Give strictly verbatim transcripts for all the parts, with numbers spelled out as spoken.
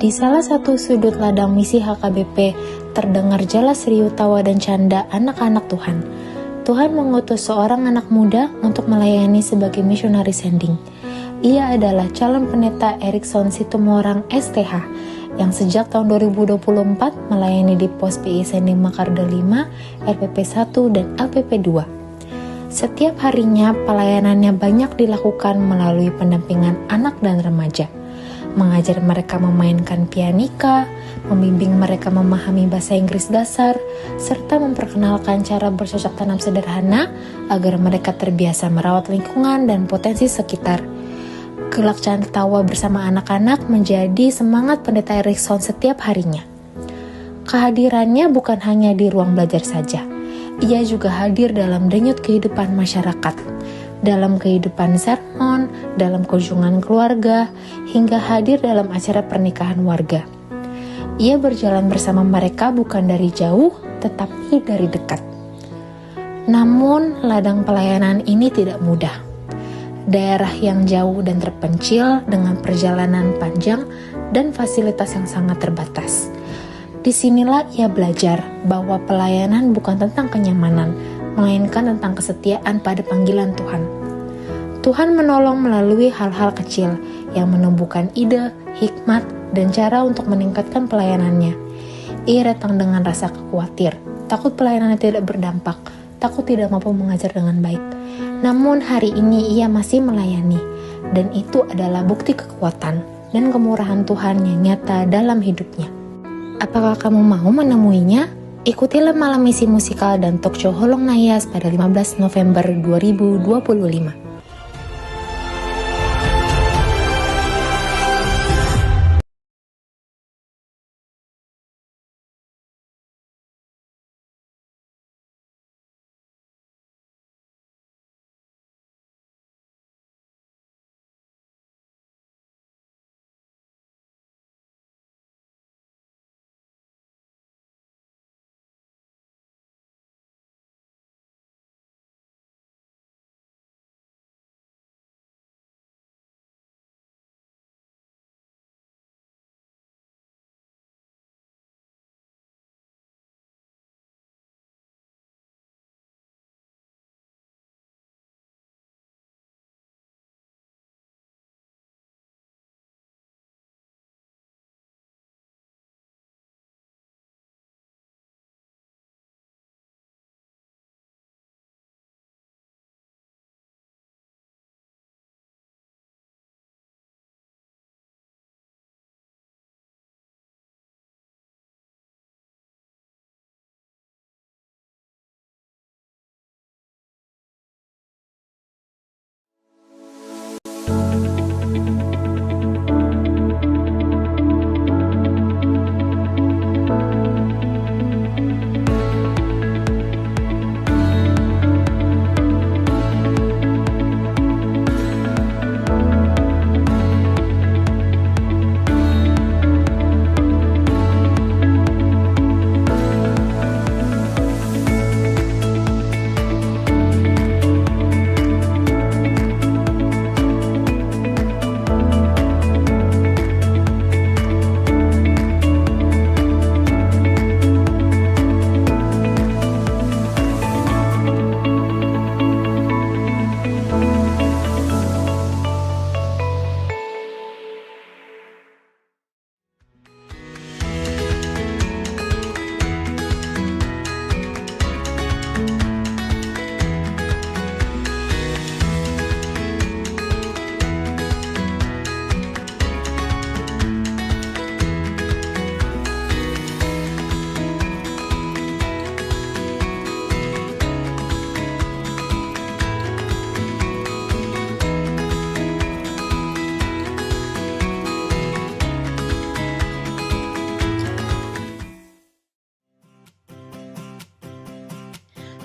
Di salah satu sudut ladang misi H K B P, terdengar jelas riuh tawa dan canda anak-anak Tuhan. Tuhan mengutus seorang anak muda untuk melayani sebagai missionary sending. Ia adalah calon pendeta Erikson Situmorang S T H, yang sejak tahun dua ribu dua puluh empat melayani di Pos P I Sending Mekarda lima, R P P satu, dan L P P dua. Setiap harinya, pelayanannya banyak dilakukan melalui pendampingan anak dan remaja, mengajar mereka memainkan pianika, membimbing mereka memahami bahasa Inggris dasar, serta memperkenalkan cara bercocok tanam sederhana agar mereka terbiasa merawat lingkungan dan potensi sekitar. Gelak canda tawa bersama anak-anak menjadi semangat Pendeta Erikson setiap harinya. Kehadirannya bukan hanya di ruang belajar saja. Ia juga hadir dalam denyut kehidupan masyarakat, dalam kehidupan sermon, dalam kunjungan keluarga, hingga hadir dalam acara pernikahan warga. Ia berjalan bersama mereka bukan dari jauh, tetapi dari dekat. Namun, ladang pelayanan ini tidak mudah. Daerah yang jauh dan terpencil dengan perjalanan panjang dan fasilitas yang sangat terbatas. Disinilah ia belajar bahwa pelayanan bukan tentang kenyamanan, melainkan tentang kesetiaan pada panggilan Tuhan. Tuhan menolong melalui hal-hal kecil yang menumbuhkan ide, hikmat, dan cara untuk meningkatkan pelayanannya. Ia datang dengan rasa khawatir, takut pelayanannya tidak berdampak, takut tidak mampu mengajar dengan baik. Namun, hari ini ia masih melayani, dan itu adalah bukti kekuatan dan kemurahan Tuhan yang nyata dalam hidupnya. Apakah kamu mau menemuinya? Ikutilah Malam Misi Musikal dan Talk Show Holong Na Ias pada lima belas November dua ribu dua puluh lima.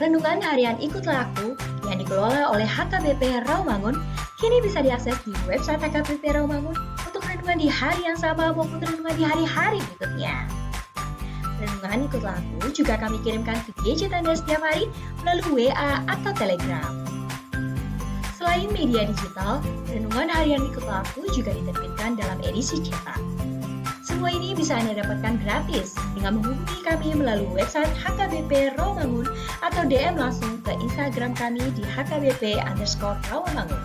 Renungan Harian Ikutlah Aku yang dikelola oleh H K B P Rawamangun kini bisa diakses di website H K B P Rawamangun untuk renungan di hari yang sama maupun renungan di hari-hari berikutnya. Renungan Ikutlah Aku juga kami kirimkan via gadget Anda setiap hari melalui W A atau Telegram. Selain media digital, Renungan Harian Ikutlah Aku juga diterbitkan dalam edisi cetak. Semua ini bisa Anda dapatkan gratis dengan menghubungi kami melalui website H K B P Rawamangun atau D M langsung ke Instagram kami di H K B P underscore Rawamangun.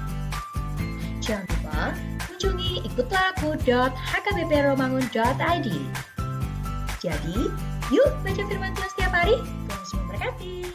Jangan lupa kunjungi ikutlah aku dot H K B P Rawamangun dot I D. Jadi, yuk baca firman Tuhan setiap hari. Tuhan Yesus memberkati.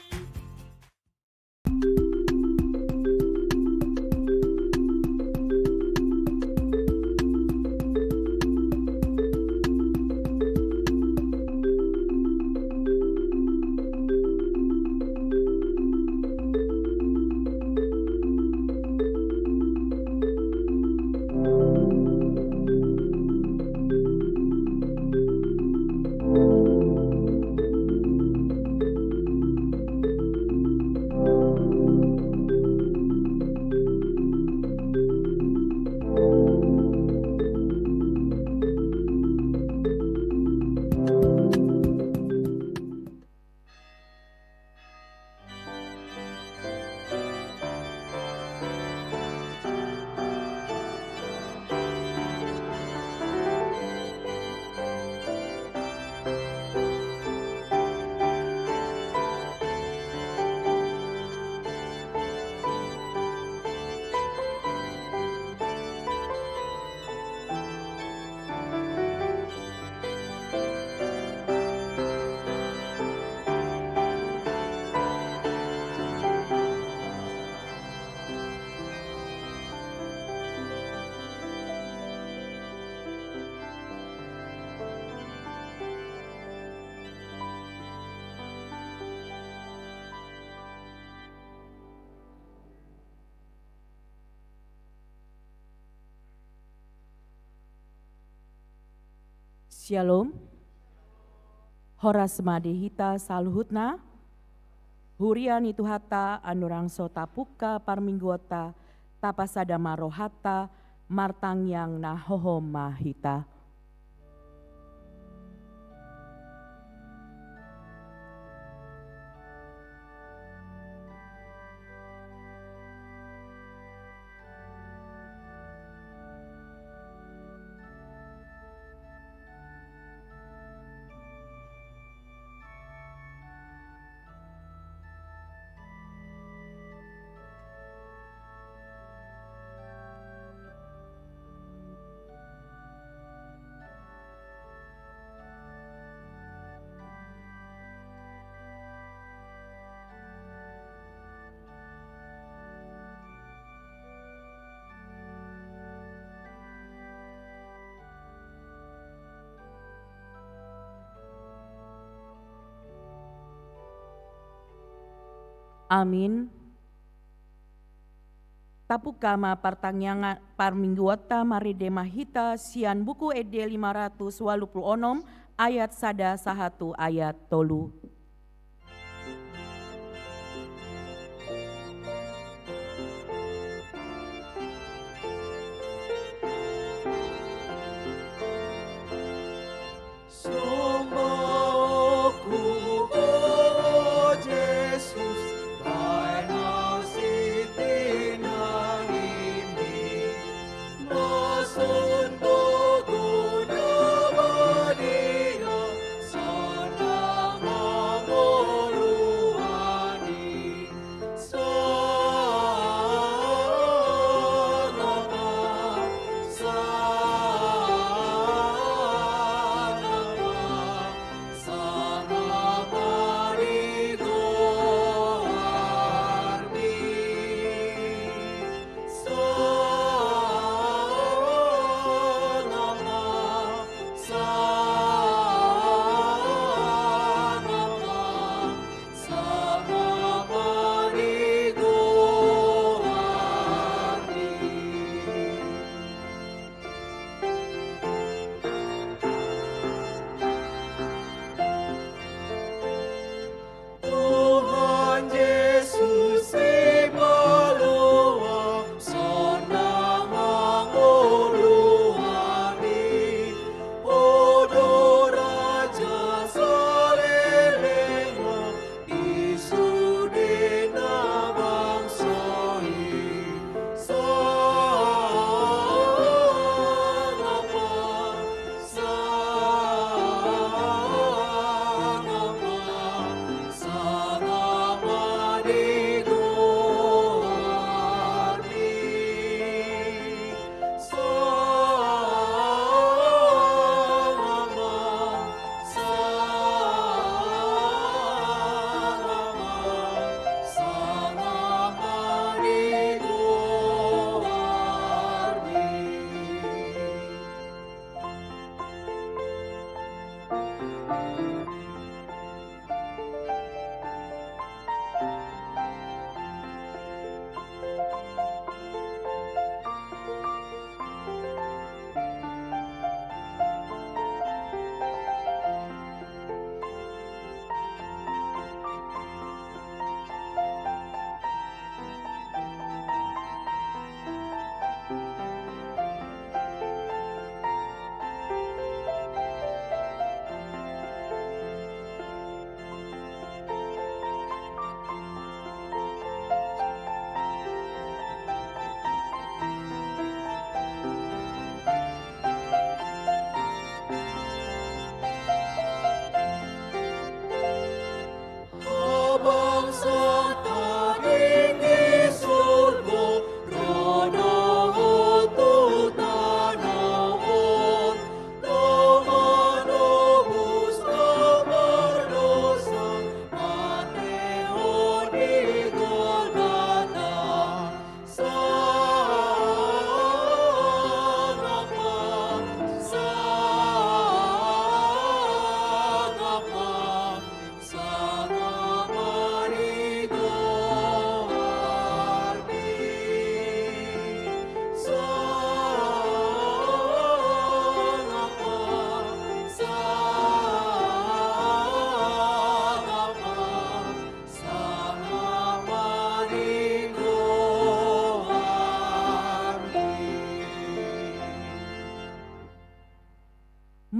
Syalom. Horas ma di hita saluhutna. Huria ni Tuhanta, andorang so tapungka parmingguonta, tapasada ma rohanta, martangiang na hohom ma hita. Amin. Tapungka ma partangiangan parmingguonta, marende ma hita sian Buku Ende lima ratus ualu pulu onom, ayat sada sahat tu ayat tolu.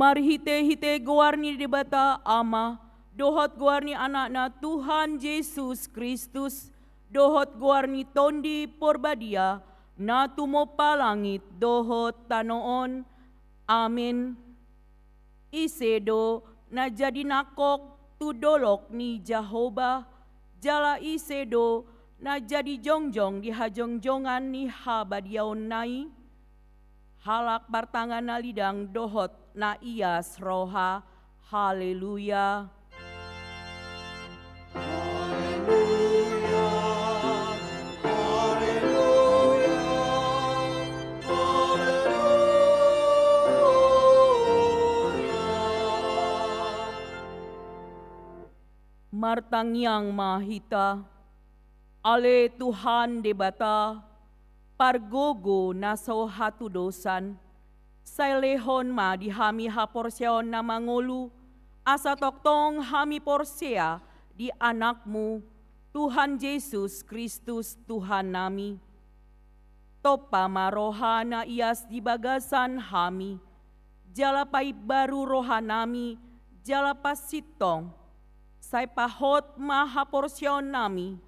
Marhite-hite goar ni Debata Ama, dohot goar ni Anakna Tuhan Jesus Kristus, dohot goar ni Tondi Porbadia, na tumompa langit dohot tano on. Amen. Ise do na jadi nangkok tu dolok ni Jahowa, jala ise do na jadi jongjong di hajongjongan ni habadiaonna i? Halak partangan na lidang dohot na ias roha. Haleluya. Haleluya, haleluya, haleluya. Martangiang ma hita. Ale Tuhan Debata, pargogo na so hatudosan, sai lehon ma di hami haporseaon na mangolu, asa tongtong hami porsea di Anakmu, Tuhan Jesus Kristus, Tuhannami. Tompa ma roha na ias di bagasan hami, jala paimbaru rohanami, jala pasintong. Sai pahot ma haporseaonnami,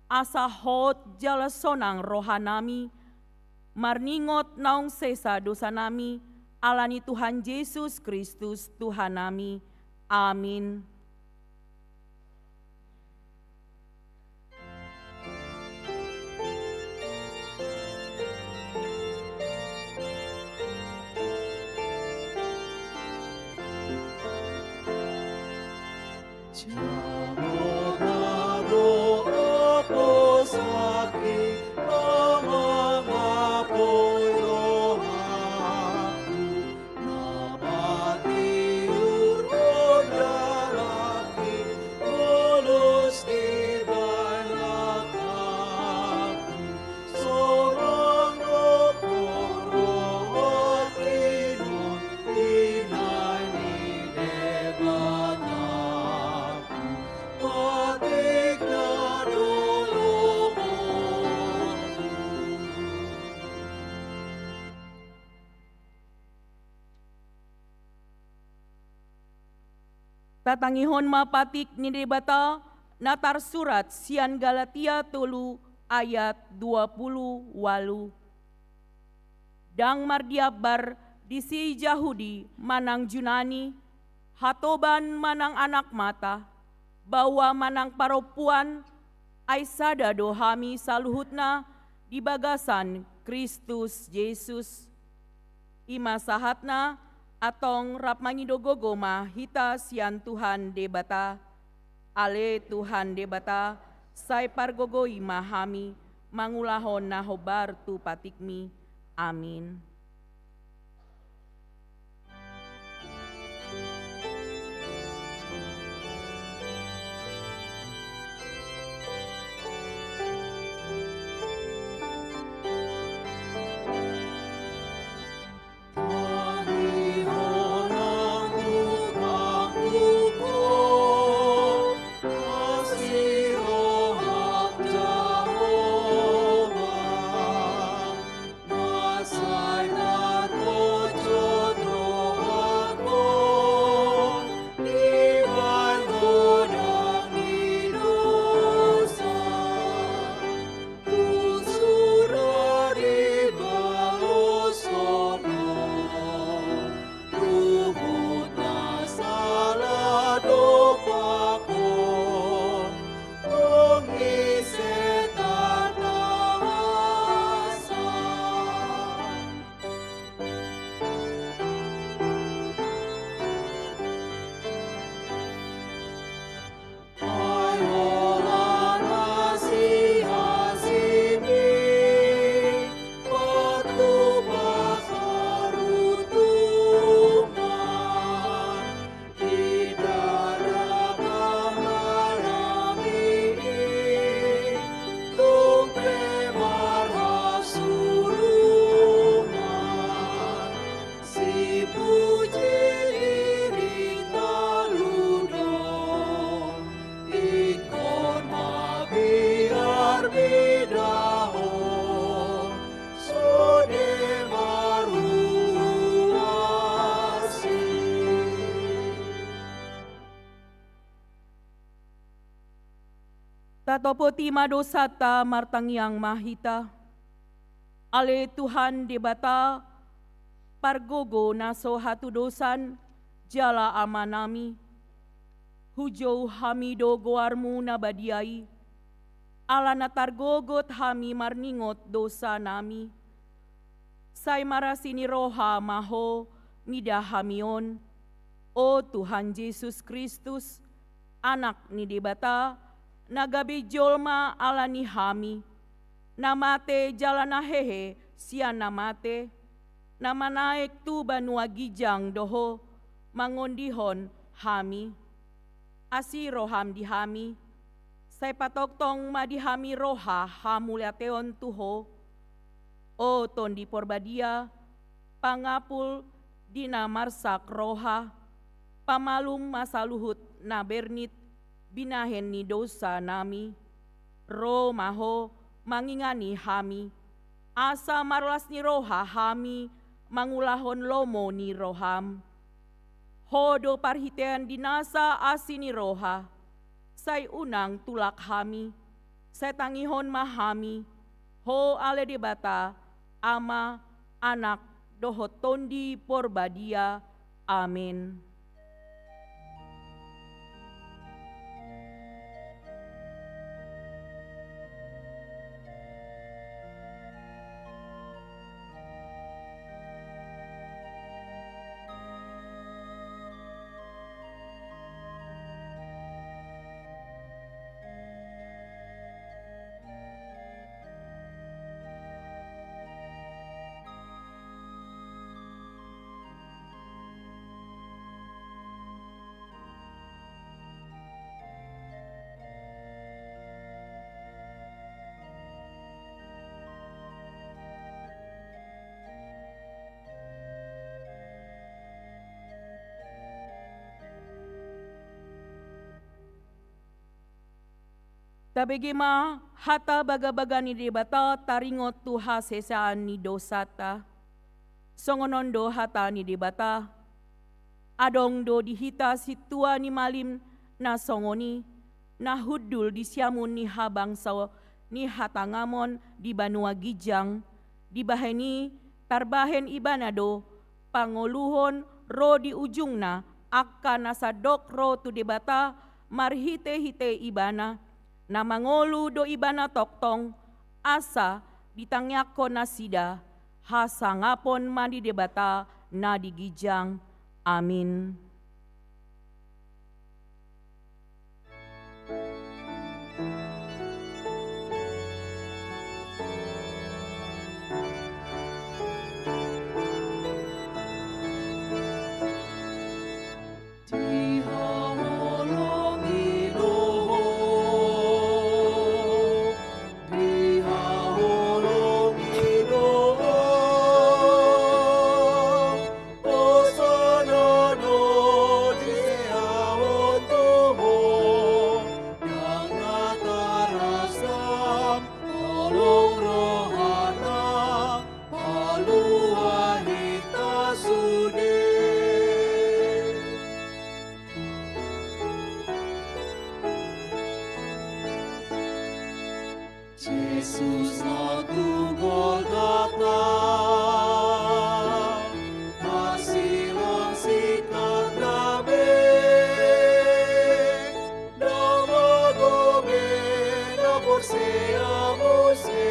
asa hot jala sonang rohanami, marningot naung sesa dosanami, ala ni Tuhan Jesus Kristus, Tuhannami. Amin. Tatangihon ma patik ni Debata na tarsurat sian Galatia tolu ayat dua pulu ualu. Ndang mardiambar di si Jahudi manang Junani, hatoban manang anak mata, baoa manang parompuan, ai sada do hami saluhutna di bagasan Kristus Jesus. I ma sahatna, antong rap mangido gogo ma hita sian Tuhan Debata. Ale Tuhan Debata, sai pargogoi ma hami mangulahon na hombar tu patikmi. Amin. Tatopoti ma dosanta, martangiang ma hita. Ale Tuhan Debata, pargogo na so hatudosan jala Amanami, hujou hami do goarmu na badia i, ala na targogot hami marningot dosanami. Sai marasi ni roha ma Ho mida hami on, o Tuhan Jesus Kristus, Anak ni Debata, na gabe jolma ala ni hami, na mate jala na hehe sian na mate, na manaek tu banua ginjang do Ho mangondihon hami. Asi roham di hami, sai patongtong ma di hami roha hamauliateon tu Ho. O Tondi Porbadia, pangapul di na marsak roha, pamalum ma saluhut na bernit binahen ni dosanami. Ro ma Ho mangingani hami, asa marlas ni roha hami mangulahon lomo ni roham. Ho do parhitean di nasa asi ni roha, sai unang tulak hami, sai tangihon ma hami, Ho ale Debata, Ama, Anak, dohot Tondi Porbadia. Amen. Tabege ma hata bagabaga ni Debata taringot tu hasesaan ni dosanta. Songon on do hata ni Debata. Adong do di hita sintua ni malim na songon i, na hundul di siamun ni habangso ni hatangamon di banua ginjang. Dibahen i, tarbahen ibana do pangoluhon ro di ujungna angka na sandok ro tu Debata marhitehite ibana. Na mangolu do ibana tongtong, asa ditangiangkon nasida hasangapon ma di Debata na di ginjang. Amin. Dihaholongi do Ho, dihaholongi do Ho, hosana do disea Ho tu Ho, ndang na tarasam holong rohana, palua hita sude. Jesus na tu Golgota, na silang sikat na be, na magobe na porsea muse,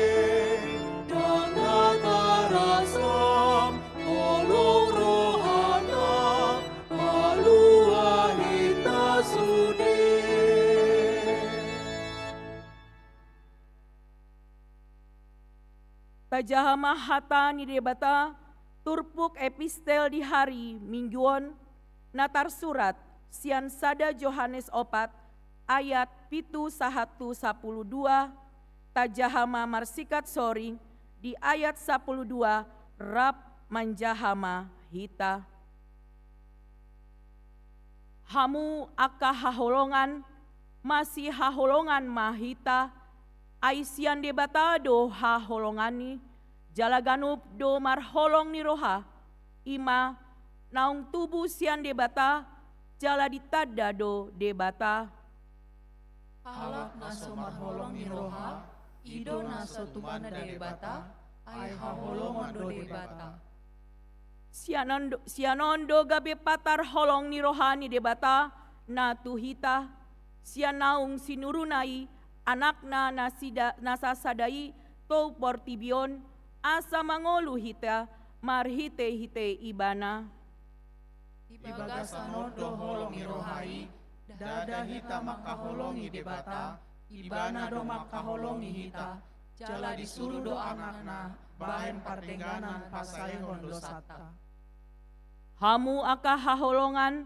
ndang na tarasam holong rohana, palua hita sude. Tajaha ma hata ni Debata, turpuk epistel di hari Minggu on, na tarsurat sian sada Johannes opat ayat pitu sahat tu sapuluh dua, tajaha ma marsikat soring di ayat sapuluh dua rap manjaha ma hita. Hamu angka haholongan, masihaholongan ma hita, ai sian Debata do haholongan i, jala ganup do marholong ni roha, i ma naung tubu sian Debata, jala ditanda do Debata. Halak na so marholong ni roha, i do na so tumanna Debata, ai haholongon do Debata. Sian on do, sian on do gabe patar holong ni roha ni Debata na tu hita, sian naung sinuruna i Anakna na sasada, na sasada i tu portibi on, asa mangolu hita marhitehite Ibana. Di bagasan on do holong ni roha i, ndada hita mangkaholongi Debata, Ibana do mangkaholongi hita, jala disuru do Anakna bahen pardengganan pasaehon dosanta. Hamu angka haholongan,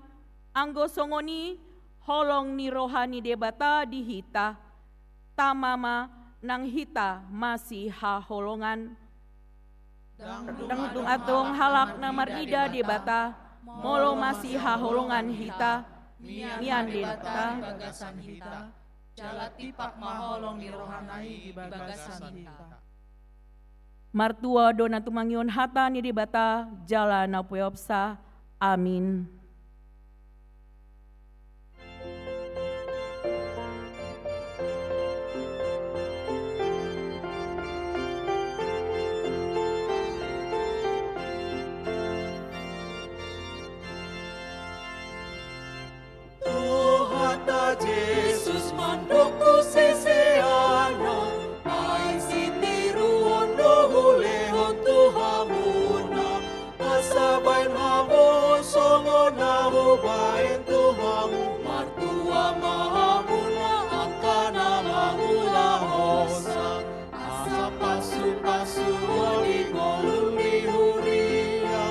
anggo songon i holong ni roha ni Debata di hita, tama ma nang hita masihaholongan. Ndang dung adong halak na marnida Debata, molo masihaholongan hita, mian Debata di bagasan hita, jala tipak ma holong ni rohana i di bagasan hita. Martua do na tumangihon hata ni Debata, jala na upeopsa. Amin. Tuhanta Jesus mandok tu siseanna, ai sitiruon do hulehon tu hamuna, asa baen hamu songon na hubaen tu hamu. Martua ma hamuna angka na mangulahonsa. Asa pasupasu ho di ngolu ni huria,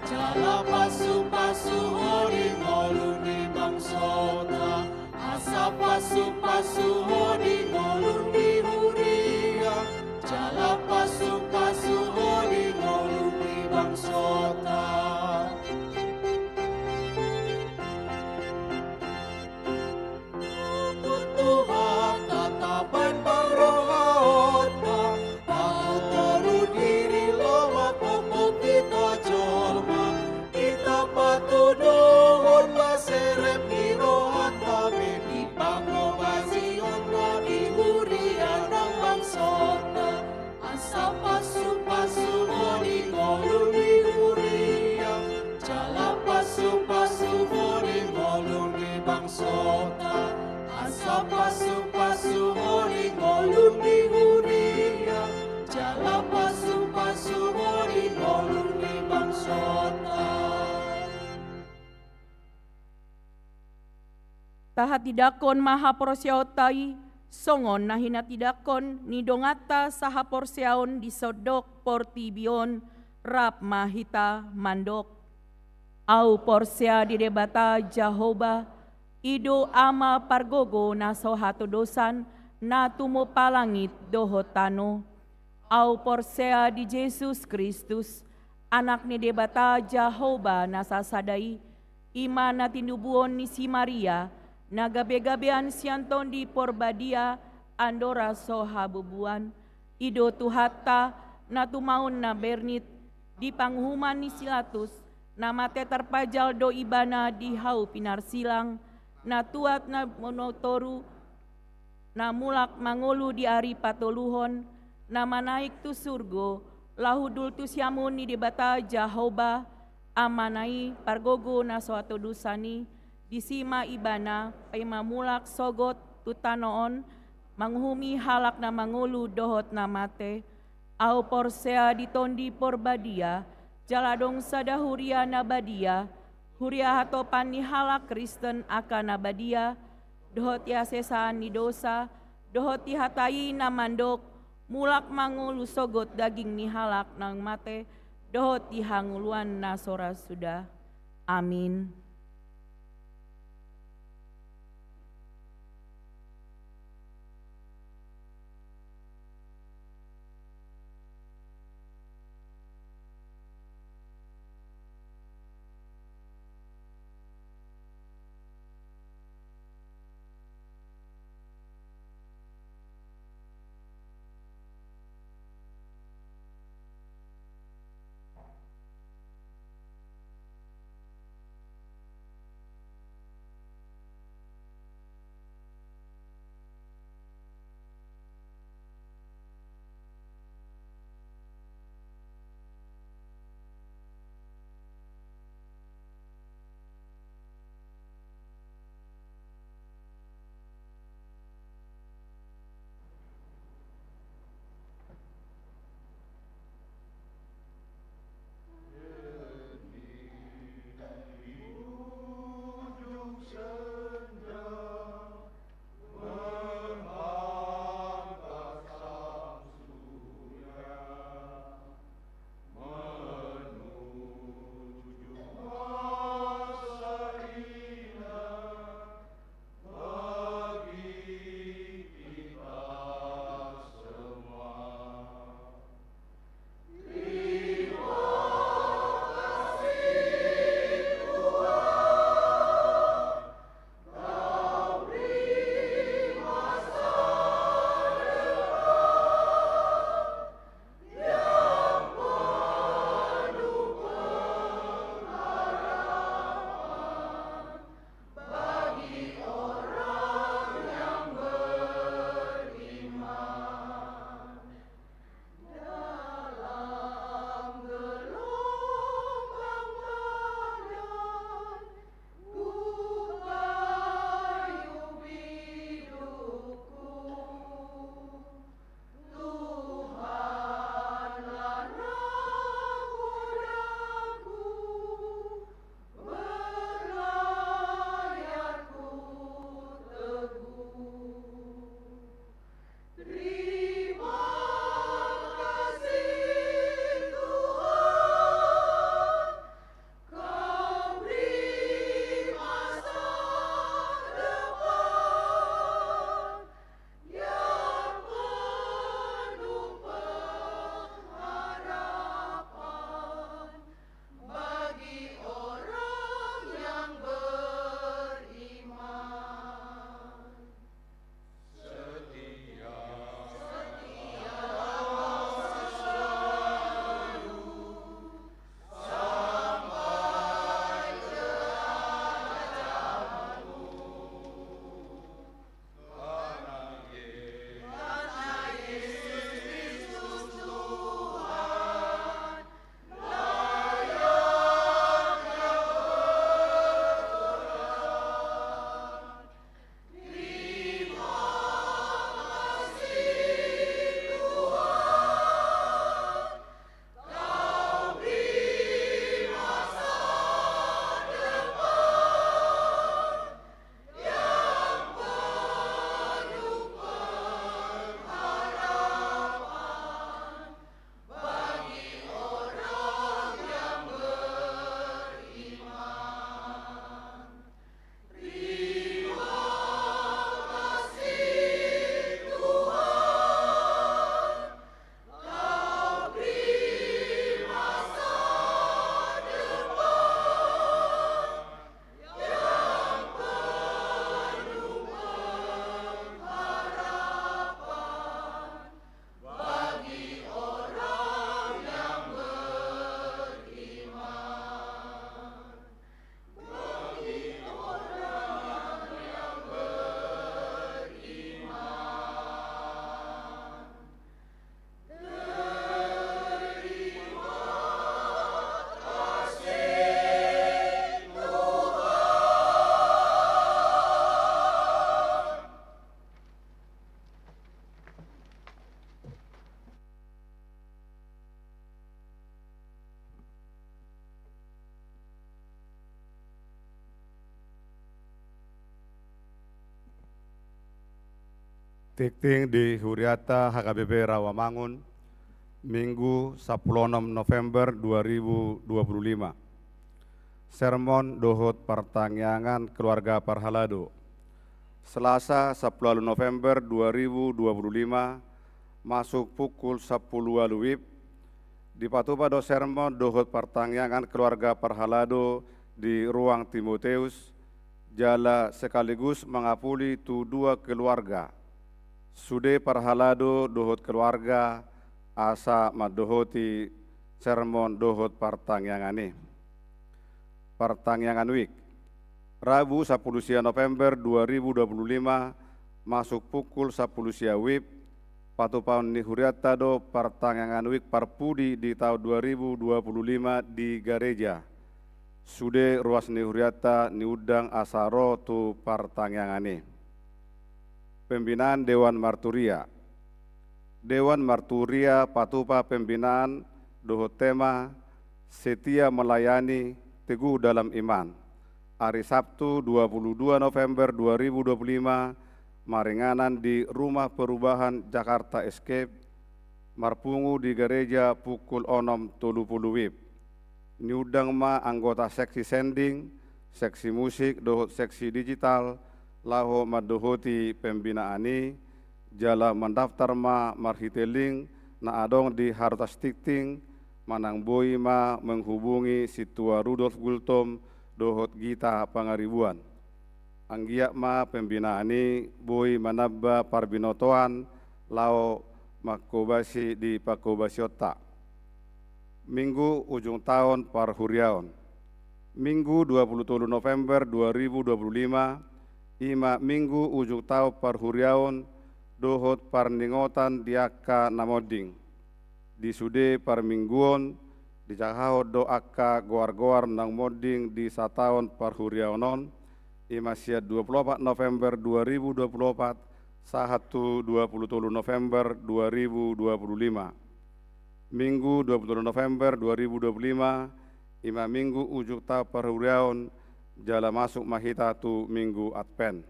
jala pasupasu ho di ngolu ni bangsota. Asa pasupasu ho di ngolu ni huria, jala pasupasu ho di ngolu ni bangsota. Tuhanta, tabaen parrohaonta, tahutoru diri lomak, hopot hita jolma, hita patuduhon ma serep ni rohanta be di pangobasionna di huria nang bangsonta. Asa pasupasu ho di ngolu ni huria, jala pasupasu ho di ngolu ni bangsota. Asa pasupasu ho di ngolu ni huria, jala pasupasu ho di ngolu ni bangsota. Tahatindangkon ma haporseaonta i, songon na hinatindangkon ni donganta sahaporseaon di sandok portibi on. Rap ma hita mandok. Ahu porsea di Debata Jahowa, i do Ama pargogo na so hatodosan, na tumompa langit dohot tano. Ahu porsea di Jesus Kristus, Anak ni Debata Jahowa na sasada i, i ma na tinubuhon ni si Maria, na gabegabean sian Tondi Porbadia, andora so habubuan. I do Tuhanta, na tumaon na bernit, di panguhuman ni si Latus, na mate tarpajal do Ibana di hau pinarsilang, na tuat na manotoru, na mulak mangolu di ari patoluhon, na manaek tu surgo, laho hundul tu siamun ni Debata Jahowa, Amana i, pargogo na so hatodosan i. Disi ma Ibana paima mulak sogot tu tano on, manguhumi halak na mangolu dohot na mate. Ahu porsea di Tondi Porbadia, jala adong sada huria na badia, huria hatopan ni halak Kristen angka na badia, dohot di hasesaan ni dosa, dohot di hata i na mandok, mulak mangolu sogot daging ni halak na mate, dohot di hangoluan na so ra suda. Amin. Tingting di hurianta H K B P Rawamangun, Minggu sampulu onom November dua ribu dua puluh lima. Sermon dohot partangiangan keluarga parhalado. Selasa sampulu ualu November dua ribu dua puluh lima, masuk pukul sampulu ualu WIB, dipatupa do sermon dohot partangiangan keluarga parhalado di ruang Timoteus, jala sekaligus mangapuli tu dua keluarga, sude parhalado dohot keluarga, asa mandohoti sermon dohot partangiangan i. Partangiangan WIB. Rabu sampulu sia November dua ribu dua puluh lima, masuk pukul sampulu sia WIB, patupaon ni hurianta do partangiangan WIB parpudi di taon dua ribu dua puluh lima di gareja. Sude ruas ni hurianta niundang asa ro tu partangiangan i. Pembinaan Dewan Marturia. Dewan Marturia patupa pembinaan dohot tema Setia Melayani, Teguh dalam Iman. Ari Sabtu dua puluh dua November dua ribu dua puluh lima, maringanan di Rumah Perubahan Jakarta Escape, marpungu di gareja pukul onom tolu pulu WIB. Niundang ma anggota seksi sending, seksi musik dohot seksi digital laho mandohoti pembinaan i, jala mandaftar ma marhite link na adong di harotas tingting, manang boi ma menghubungi sintua Rudolf Gultom dohot Gita Pangaribuan. Anggiat ma pembinaan i boi manamba parbinotoan laho mangkobasi di pangkobasionta. Minggu ujung taon parhuriaon. Minggu dua puluh tolu November dua ribu dua puluh lima, i ma minggu ujung taon parhuriaon dohot parningotan di angka na monding. Di sude parmingguon, dijahahon do angka goar-goar naung monding di sataon parhuriaon on, i ma sian dua puluh opat November dua ribu dua puluh opat sahat tu dua puluh tolu November dua ribu dua puluh lima. Minggu dua puluh tolu November dua ribu dua puluh lima, i ma minggu ujung taon parhuriaon, jala masuk ma hita tu minggu Advent.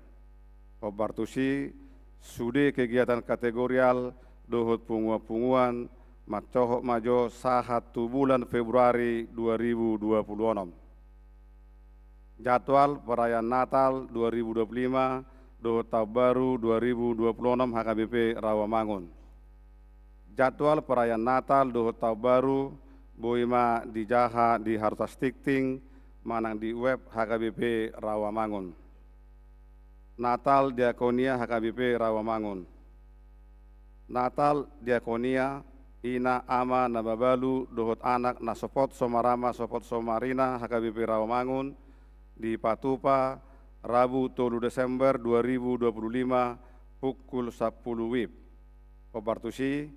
Hombar tusi, sude kegiatan kategorial dohot punguan-punguan mancohot ma jo sahat tu bulan Februari dua ribu dua puluh onom. Jadwal perayaan Natal dua ribu dua puluh lima dohot Taon Baru dua ribu dua puluh onom H K B P Rawamangun. Jadwal perayaan Natal dohot Taon Baru boi ma dijaha di harotas tingting manang di web H K B P Rawamangun. Natal Diakonia H K B P Rawamangun. Natal Diakonia, ina, ama na mabalu dohot anak na sopot so marama sopot so marina H K B P Rawamangun, dipatupa Rabu tolu Desember dua ribu dua puluh lima pukul sampulu WIB. Hombar tusi,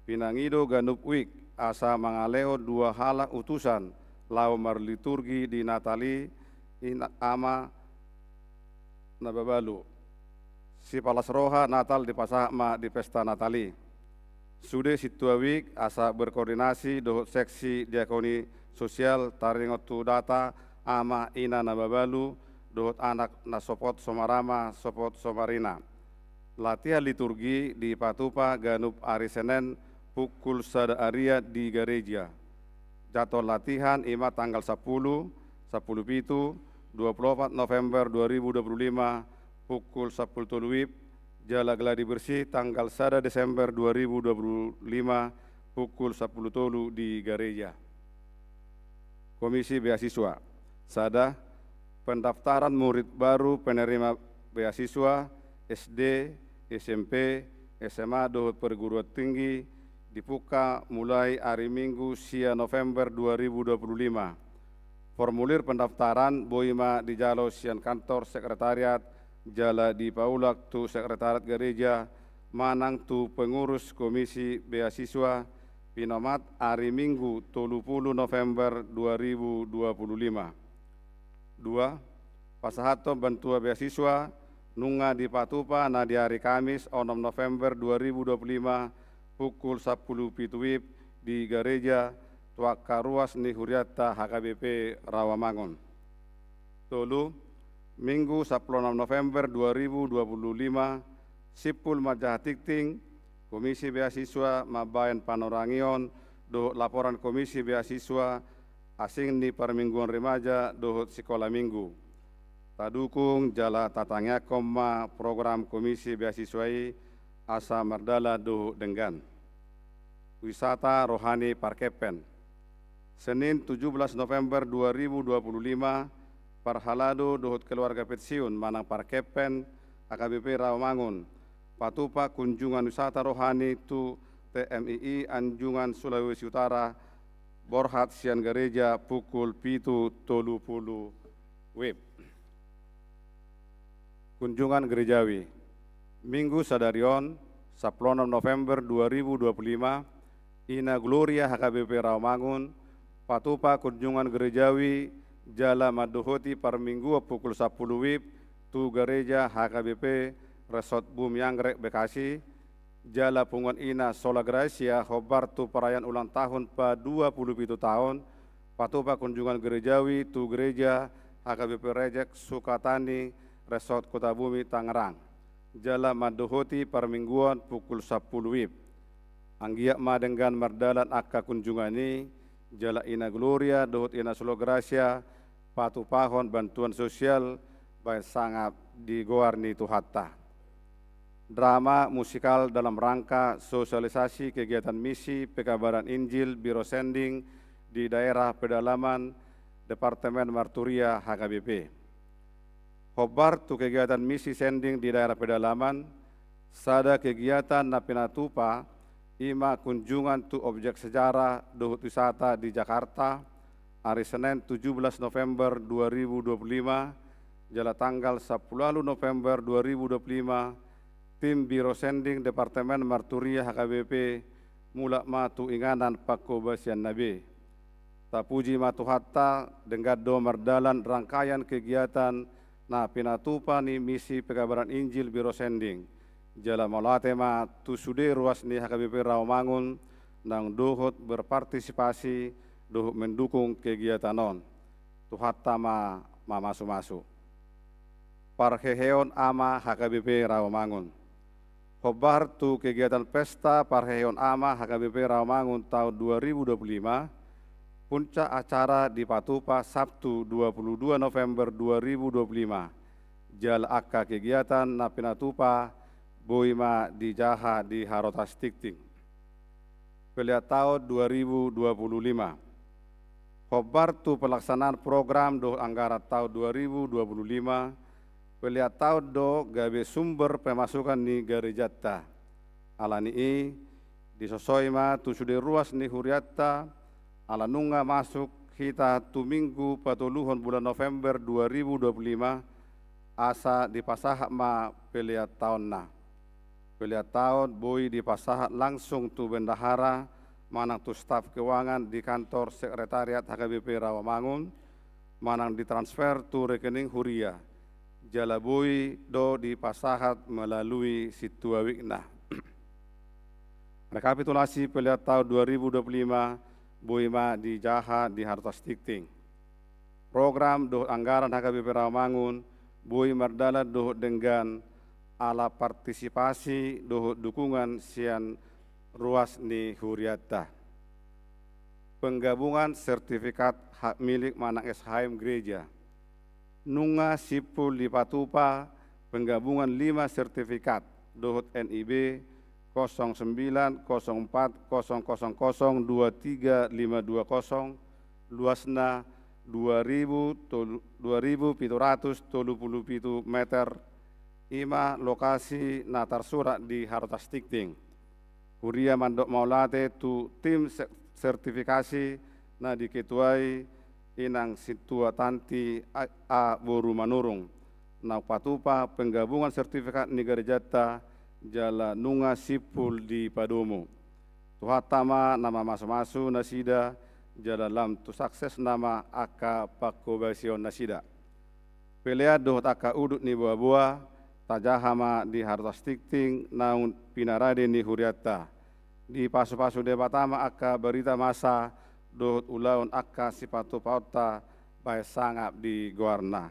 pinangido ganup wijk asa mangalehon dua halak utusan laho marliturgi di Natal i, ina, ama na mabalu. Sipalas roha Natal dipasahat ma di pesta Natal i. Sude sintua wijk asa berkoordinasi dohot seksi diakoni sosial taringot tu data ama, ina na mabalu dohot anak na sopot so marama sopot so marina. Latihan liturgi dipatupa ganup ari Senen pukul sada arian di gareja. Jadwal latihan i ma tanggal sampulu, sampulu pitu, dua puluh opat November dua ribu dua puluh lima pukul sampulu tolu WIB, jala gladi bersih tanggal sada Desember dua ribu dua puluh lima pukul sampulu tolu di gareja. Komisi Beasiswa. Sada, pendaftaran murid baru penerima beasiswa S D, S M P, S M A dohot perguruan tinggi dibuka mulai ari Minggu sia November dua ribu dua puluh lima. Formulir pendaftaran boi ma dijalo sian kantor sekretariat jala dipaulak tu sekretariat gareja manang tu pengurus komisi beasiswa, pinomat ari Minggu tolu pulu November dua ribu dua puluh lima. Dua, pasahathon bantuan beasiswa nunga dipatupa na di ari Kamis onom November dua ribu dua puluh lima pukul sampulu pitu WIB di gareja tu angka ruas ni hurianta H K B P Rawamangun. Tolu, Minggu sampulu onom November dua ribu dua puluh lima, Simpul manjaha tingting, Komisi Beasiswa mambaen panorangion dohot laporan Komisi Beasiswa asing ni parmingguan remaja dohot sikola minggu. Tadukung jala tatangiangkon ma program Komisi Beasiswa i asa mardalan dohot denggan. Wisata rohani Parkempen. Senin tujuh belas November dua ribu dua puluh lima, parhalado dohot keluarga pensiun manang Parkempen H K B P Rawamangun patupa kunjungan wisata rohani tu T M I I Anjungan Sulawesi Utara, borhat sian gareja pukul pitu tolu pulu WIB. Kunjungan gerejawi. Minggu sadari on, sampulu onom November dua ribu dua puluh lima, Ina Gloria H K B P Rawamangun patupa kunjungan gerejawi jala mandohoti parmingguon pukul sampulu WIB tu gareja H K B P Resort Bumi Anggrek Bekasi, jala punguan ina Sola Gracia hombar tu perayaan ulang tahun pa dua pulu pitu taon, patupa kunjungan gerejawi tu gereja H K B P Rejek Sukatani Resort Kota Bumi Tangerang, jala mandohoti parmingguon pukul sampulu WIB. Anggiat ma denggan mardalan angka kunjungan i, jala Ina Gloria dohot Ina Sola Gracia patupahon bantuan sosial baen sangap di goar ni Tuhanta. Drama musikal dalam rangka sosialisasi kegiatan misi pekabaran Injil Biro Sending di daerah pedalaman Departemen Marturia H K B P. Hombar tu kegiatan misi sending di daerah pedalaman, sada kegiatan na pinatupa i ma kunjungan tu objek sejarah dohot wisata di Jakarta, ari Senen tujuh belas November dua ribu dua puluh lima, jala tanggal sampulu ualu November dua ribu dua puluh lima, tim Biro Sending Departemen Marturia H K B P mulak ma tu inganan pangkobasianna be. Tapuji ma Tuhanta, denggan do mardalan rangkaian kegiatan na pinatupa ni misi pekabaran Injil Biro Sending. Jala mauliate ma tu sude ruas ni H K B P Rawamangun naung dohot berpartisipasi dohot mendukung kegiatan on. Tuhanta ma mamasumasu. Parheheon Ama H K B P Rawamangun. Hombar tu kegiatan pesta parheheon Ama H K B P Rawamangun taon dua ribu dua puluh lima, puncak acara dipatupa Sabtu dua puluh dua November dua ribu dua puluh lima. Jala angka kegiatan na pinatupa boi ma dijaha di harotas tingting. Pelean taon dua ribu dua puluh lima. Hombar tu pelaksanaan program dohot anggaran taon dua ribu dua puluh lima, pelean taon do gabe sumber pemasukan ni garejanta. Alani i, disosoi ma tu sude ruas ni hurianta, ala nunga masuk hita tu minggu patoluhon bulan November dua ribu dua puluh lima, asa dipasahat ma pelean taonna. Pelean taon boi dipasahat langsung tu bendahara manang tu staf keuangan di kantor sekretariat H K B P Rawamangun, manang ditransfer tu rekening huria, jala boi do dipasahat melalui sintua wikna. Rekapitulasi pelean taon dua ribu dua puluh lima boi ma dijaha di harotas tingting. Program dohot anggaran H K B P Rawamangun boi mardalan dohot denggan ala partisipasi dohot dukungan sian ruas ni hurianta. Penggabungan sertifikat hak milik manang S H M gereja. Nunga simpul dipatupa penggabungan lima sertifikat dohot N I B kosong sembilan kosong empat kosong kosong kosong dua tiga lima dua kosong, luasna dua ribu tolu, dua ribu pitu ratus tolu pulu pitu meter, i ma lokasi na tarsurat di harotas tingting. Huria mandok mauliate tu tim se-, sertifikasi na diketuai inang sintua Tanti A, A boru Manurung, naung patupa penggabungan sertifikat ni garejanta jala nunga simpul dipadomu. Tuhanta ma na mamasumasu nasida, jala lam tu sukses nama angka pangkobasion nasida. Pelean dohot angka udut ni boaboa, tajaha ma di harotas tingting naung pinarade ni hurianta. Dipasupasu Debata ma angka barita masa dohot ulaon angka sipatupaonta baen sangap di goarna.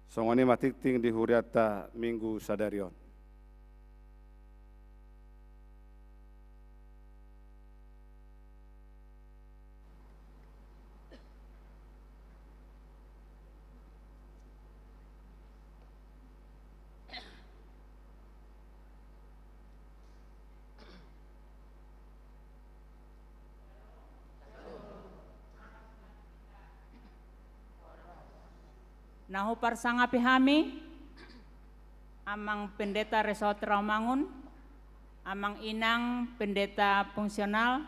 Songon i ma tingting di hurianta minggu sadari on. Na huparsangapi hami, Amang Pendeta Resort Rawamangun, Amang Inang Pendeta Fungsional,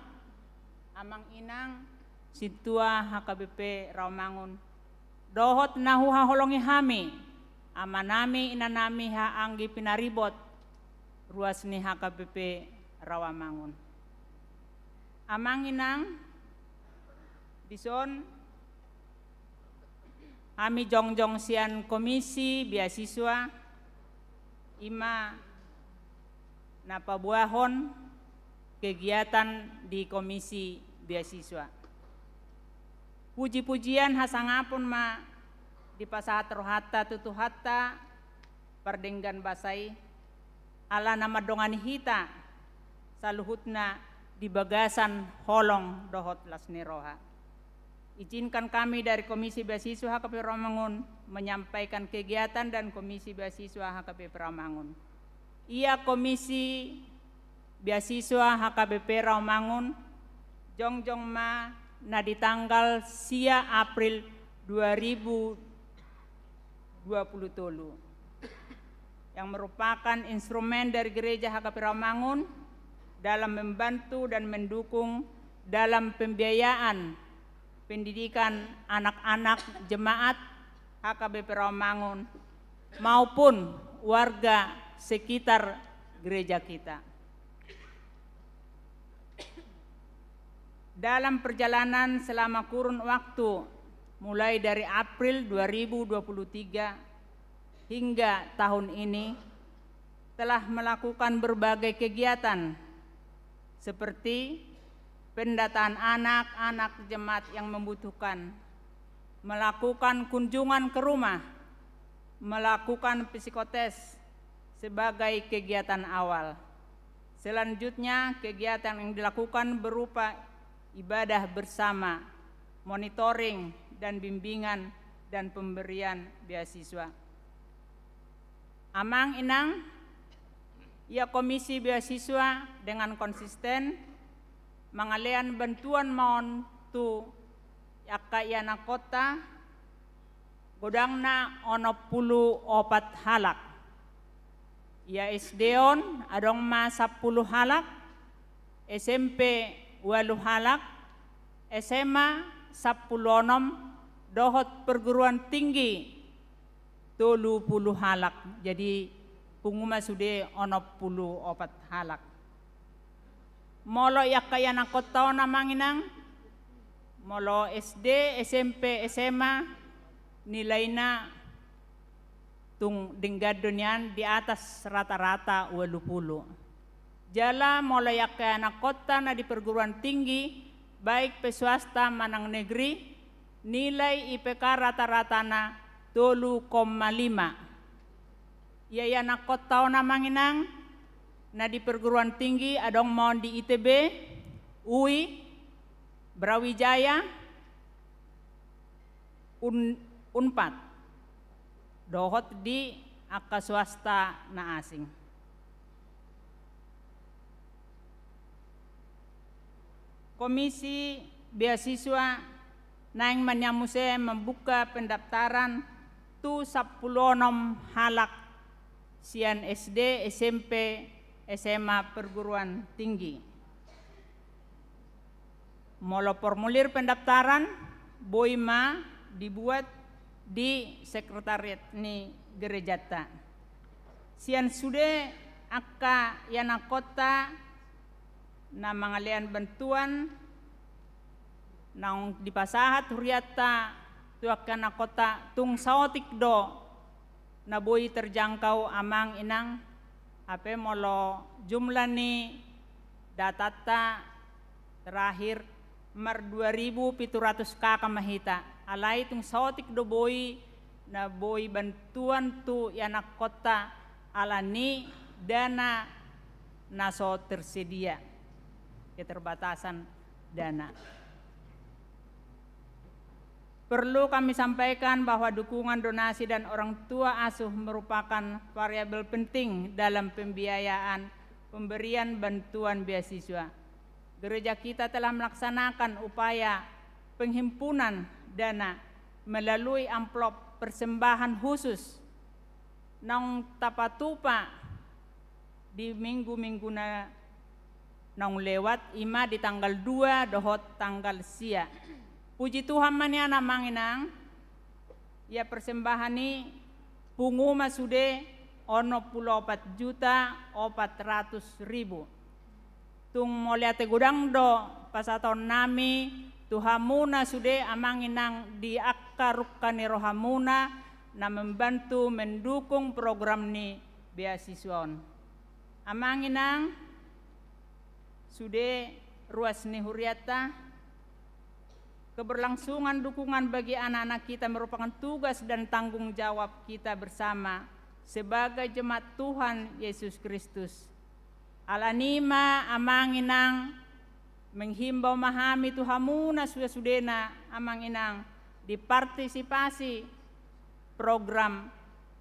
Amang Inang Sintua H K B P Rawamangun, dohot na huhaholongi hami, amanami, inanami, haha anggi pinaribot, ruas ni H K B P Rawamangun. Amang Inang, dison hami jongjong sian Komisi Beasiswa, i ma na paboahon kegiatan di Komisi Beasiswa. Puji-pujian hasangapon ma dipasahat rohanta tu Tuhanta pardenggan basa i, ala na mandongani hita saluhutna di bagasan holong dohot las ni roha. Izinkan kami dari Komisi Beasiswa H K B P Rawamangun menyampaikan kegiatan dan Komisi Beasiswa H K B P Rawamangun. Ia Komisi Beasiswa H K B P Rawamangun jongjong ma na di tanggal sia April dua ribu dua puluh tolu, yang merupakan instrumen dari Gereja H K B P Rawamangun dalam membantu dan mendukung dalam pembiayaan pendidikan anak-anak jemaat H K B P Rawamangun maupun warga sekitar gereja kita. Dalam perjalanan selama kurun waktu mulai dari April dua ribu dua puluh tiga hingga tahun ini, telah melakukan berbagai kegiatan seperti pendataan anak-anak jemaat yang membutuhkan, melakukan kunjungan ke rumah, melakukan psikotes sebagai kegiatan awal. Selanjutnya, kegiatan yang dilakukan berupa ibadah bersama, monitoring, dan bimbingan dan pemberian beasiswa. Amang Inang, ia Komisi Beasiswa dengan konsisten mangalean bantuan ma on tu angka ianakhonta, godangna onom pulu opat halak. Ia S D on adong ma sampulu halak, S M P ualu halak, S M A sampulu onom, dohot perguruan tinggi tolu pulu halak. Jadi pungu ma sude onom pulu opat halak. Molo i angka ianakhonta on, Amang Inang, molo S D, S M P, S M A, nilaina tung denggan do nian, di atas rata-rata ualu pulu. Jala molo i angka ianakhonta na di perguruan tinggi, baik pe swasta manang negeri, nilai I P K rata-ratana tolu koma lima. Ia ianakhonta on, Amang Inang, na di perguruan tinggi adong ma on di I T B, U I, Brawijaya, Un-, Unpad, dohot di angka swasta na asing. Komisi Beasiswa naeng ma nian muse membuka pendaftaran tu sampulu onom halak sian S D, S M P, S M A, perguruan tinggi. Molo formulir pendaftaran, boi ma dibuat di sekretariat ni gerejanta. Sian sude angka ianakhonta na mangalean bantuan naung dipasahat hurianta tu angka ianakhonta, tung saotik do na boi terjangkau, Amang Inang. Hape molo jumlah ni datanta terakhir, mar dua ribu pitu ratus K K ma hita. Alai tung saotik do boi na boi bantuan tu ianakhonta ala ni dana na so tersedia, keterbatasan dana. Perlu kami sampaikan bahwa dukungan donasi dan orang tua asuh merupakan variabel penting dalam pembiayaan pemberian bantuan beasiswa. Gereja kita telah melaksanakan upaya penghimpunan dana melalui amplop persembahan khusus naung tapatupa di minggu-minggu na naung lewat, i ma di tanggal dua dohot tanggal sia. Puji Tuhan ma nian, Amang Inang, ia persembahan i pungu ma sude onom pulu opat juta opat ratus ribu. Tung mauliate godang do pasahatonnami tu hamuna sude, Amang Inang, di angka rungka ni rohamuna na membantu mendukung program ni beasiswa on. Amang Inang, sude ruas ni hurianta, keberlangsungan dukungan bagi anak-anak kita merupakan tugas dan tanggung jawab kita bersama sebagai jemaat Tuhan Yesus Kristus. Alani i ma, Amang Inang, menghimbau ma hami tu hamuna sude-sudena, Amang Inang, di partisipasi program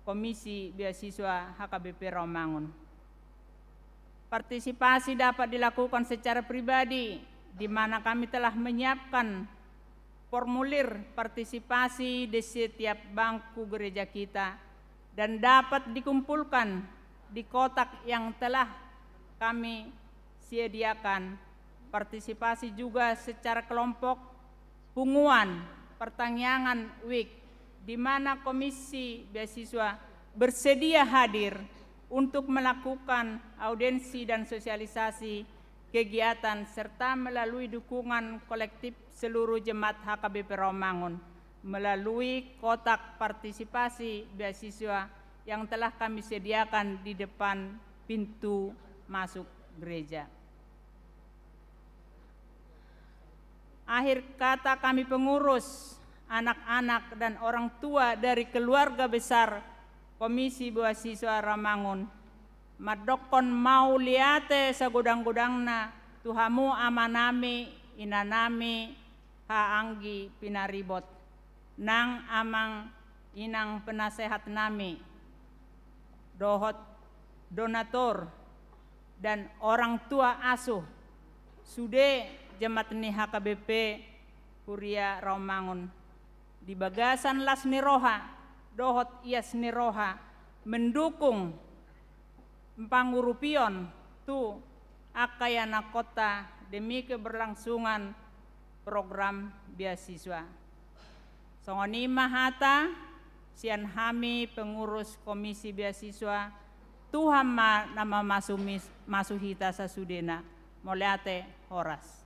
Komisi Beasiswa H K B P Rawamangun. Partisipasi dapat dilakukan secara pribadi, di mana kami telah menyiapkan formulir partisipasi di setiap bangku gereja kita dan dapat dikumpulkan di kotak yang telah kami sediakan. Partisipasi juga secara kelompok, punguan, pertangiangan, week, di mana Komisi Beasiswa bersedia hadir untuk melakukan audiensi dan sosialisasi kegiatan serta melalui dukungan kolektif seluruh jemaat H K B P Rawamangun melalui kotak partisipasi beasiswa yang telah kami sediakan di depan pintu masuk gereja. Akhir kata, kami pengurus, anak-anak, dan orang tua dari keluarga besar Komisi Beasiswa Rawamangun, mandokkon mauliate sagodang-godangna tu hamu amanami, inanami, haha anggi pinaribot, nang amang inang penasehatnami, dohot donatur, dan orang tua asuh sude jemaat ni H K B P Huria Rawamangun, di bagasan las ni roha dohot ias ni roha mendukung pangurupion tu angka ianakhonta demi keberlangsungan program beasiswa. Songon i ma hata sian hami pengurus Komisi Beasiswa. Tuhan ma na mamasu mis-, masu hita sasudena. Mauliate, horas.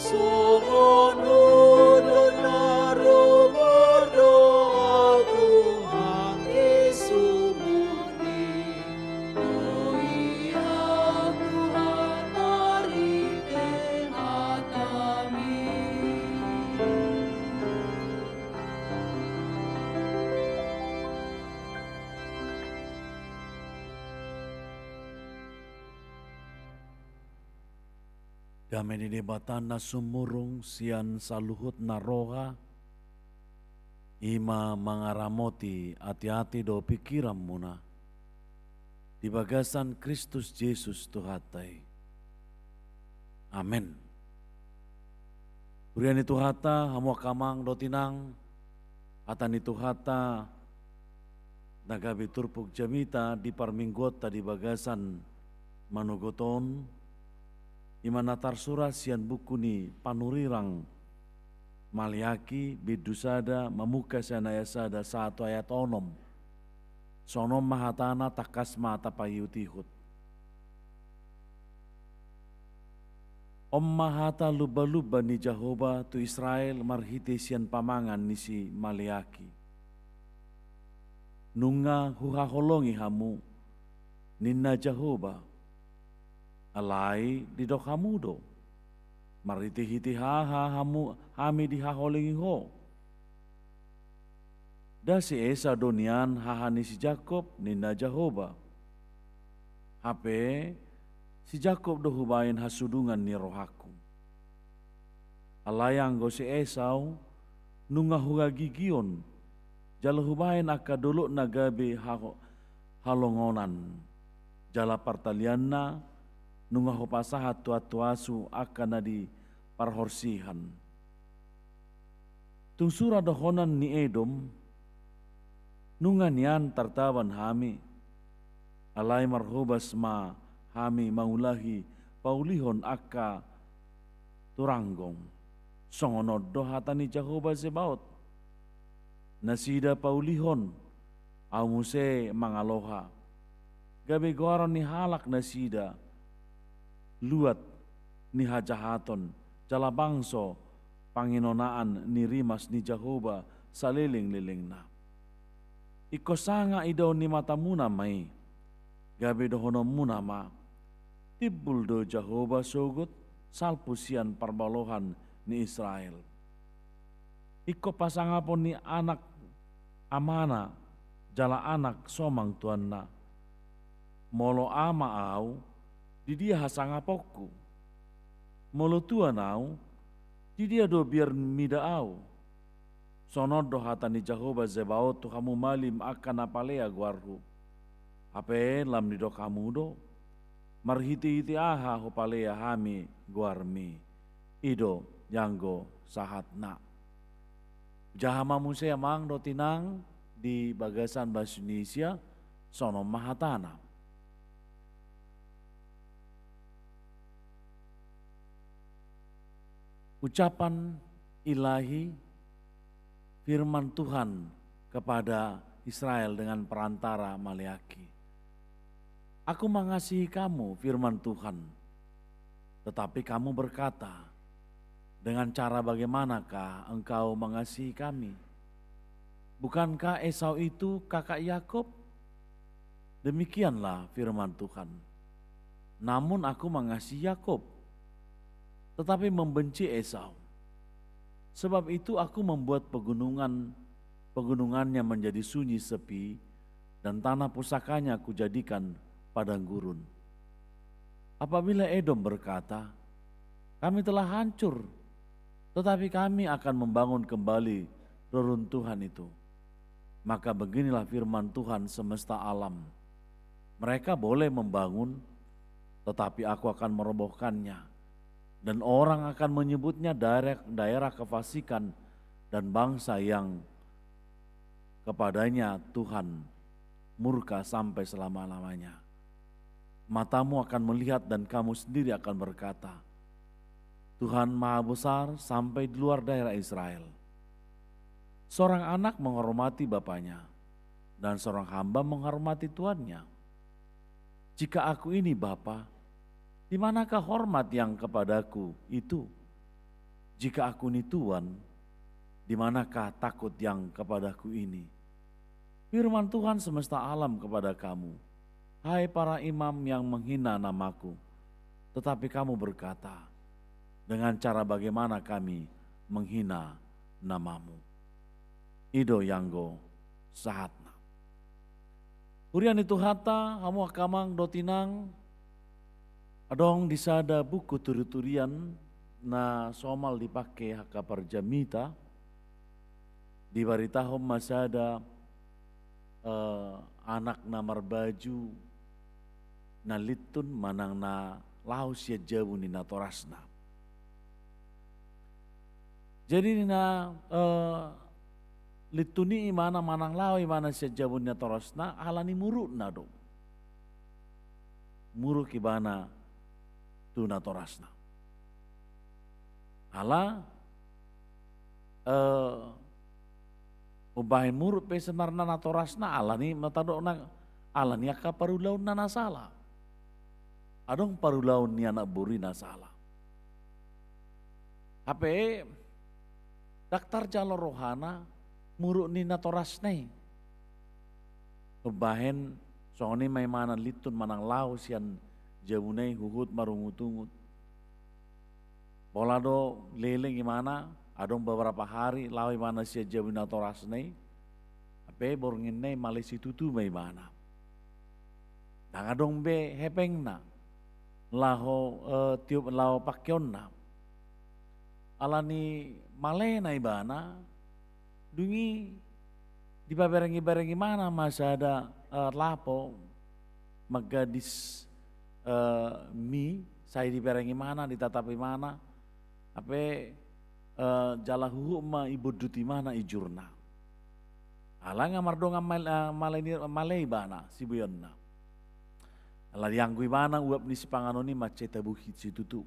Songon on do na robar do ahu tu anggi sumur i, tu ia Tuhan marhite hataMi. Dame ni Debata na sumurung sian saluhut na roha, i ma mangaramoti ateate dohot pingkiranmuna di bagasan Kristus Jesus Tuhanta i. Amen. Huria ni Tuhanta, hamu angka amang dohot inang, hata ni Tuhanta na gabe turpuk jamita di parmingguonta di bagasan manogot on, i ma na tarsurat sian buku ni panurirang Maleaki, bindu sada, mamungka sian ayat sada sahat tu ayat onom. Songon on ma hatana, tangkas ma tapaihutihut. On ma hata lumbalumba ni Jahowa tu Israel marhite sian pamangan ni si Maleaki. Nunga huhaholongi hamu, ninna Jahowa. Alai didok hamu do, marhitehite aha hamu hami dihaholongi Ho? Nda si Esau do nian haha ni si Jakob, ninna Jahowa. Hape si Jakob do hubaen hasudungan ni rohangku. Alai anggo si Esau nunga huhagigion, jala hubaen angka dolokna gabe ha-, halongonan, jala partalianna nunga hupasahat tu antuashu angka na di parhorsihan. Tung sura dohonon ni Edom, nunga nian tartaban hami, alai marhobas ma hami mangulahi paulihon angka turanggom. Songon on do hata ni Jahowa Zebaot. Nasida paulihon, Ahu muse mangaloha. Gabe goaron ni halak nasida, luat ni hajahaton, jala bangso panginonaan ni rimas ni Jahowa salelenglelengna. Ingkon sanga idaon ni matamuna ma i, gabe dohononmuna ma, timbul do Jahowa sogot salpu sian parbalohan ni Israel. Ingkon pasangapon ni anak amana jala anak somang tuanna. Molo ama ahu, di dia hasangaponku? Molo tuan ahu, di dia do biar mida ahu? Songon on do hata ni Jahowa Zebaot tu hamu malim angka na palea goarhu. Hape lam didok hamu do, marhitehite aha hupalea hami goarmi? I do janggo sahatna. Hujaha ma muse amang dohot inang di bagasan bahasa Indonesia, songon on ma hatana. Ucapan Ilahi, firman Tuhan kepada Israel dengan perantara Maleaki. Aku mengasihi kamu, firman Tuhan. Tetapi kamu berkata, dengan cara bagaimanakah engkau mengasihi kami? Bukankah Esau itu kakak Yakub? Demikianlah firman Tuhan. Namun aku mengasihi Yakub, tetapi membenci Esau. Sebab itu aku membuat pegunungan, pegunungannya menjadi sunyi sepi, dan tanah pusakanya kujadikan padang gurun. Apabila Edom berkata, kami telah hancur, tetapi kami akan membangun kembali reruntuhan itu. Maka beginilah firman Tuhan semesta alam. Mereka boleh membangun, tetapi aku akan merobohkannya. Dan orang akan menyebutnya daerah, daerah kefasikan dan bangsa yang kepadanya Tuhan murka sampai selama-lamanya. Matamu akan melihat dan kamu sendiri akan berkata, Tuhan Maha Besar sampai di luar daerah Israel. Seorang anak menghormati bapaknya, dan seorang hamba menghormati tuannya. Jika aku ini bapa, di manakah hormat yang kepadaku itu? Jika aku ni Tuhan, di manakah takut yang kepadaku ini? Firman Tuhan semesta alam kepada kamu, hai para imam yang menghina namaku, tetapi kamu berkata, dengan cara bagaimana kami menghina namamu? I do i anggo sahatna. Huria ni Tuhanta, hamu angka amang dohot inang, adong di sada buku turiturian na somal dipake angka parjamita, dibaritahon ma sada, eh, anak na marbaju na lintun manang na laho sian jabu ni natorasna. Jadi ninna, eh, lintun i ibana manang laho ibana sian jabu ni natorasna ala ni murukna do. Muruk ibana tu natorasna. Ala, eh, umbahen muruk pe sebenarna natorasna ala ni, molo tadok na, ala ni angka parulaonna na sala. Adong parulaon ni anak boru i na sala. Hape ndang tarjalo rohana muruk ni natorasna i. Umbahen songon i ma ibana lintun manang laho sian jabuna i huhut marungutungut. Pola do leleng ibana, adong beberapa hari laho ibana sian jabu ni natorasna i, hape bornginna i male situtu ma ibana. Ndang adong be hepengna laho, eh, tiop laho pakeonna. Ala ni malena ibana, dung i dipabereng-bereng ibana ma sada, eh, lapo manggadis, eh, mi, sai dibereng ibana, ditatap ibana, hape, eh, jala huhut ma ibondut ibana injurna. Ala nga mardongan mal-, eh, male ni, male ibana sibueonna. Ala dianggo ibana uap ni sipanganon i mansai tabuhit situtu.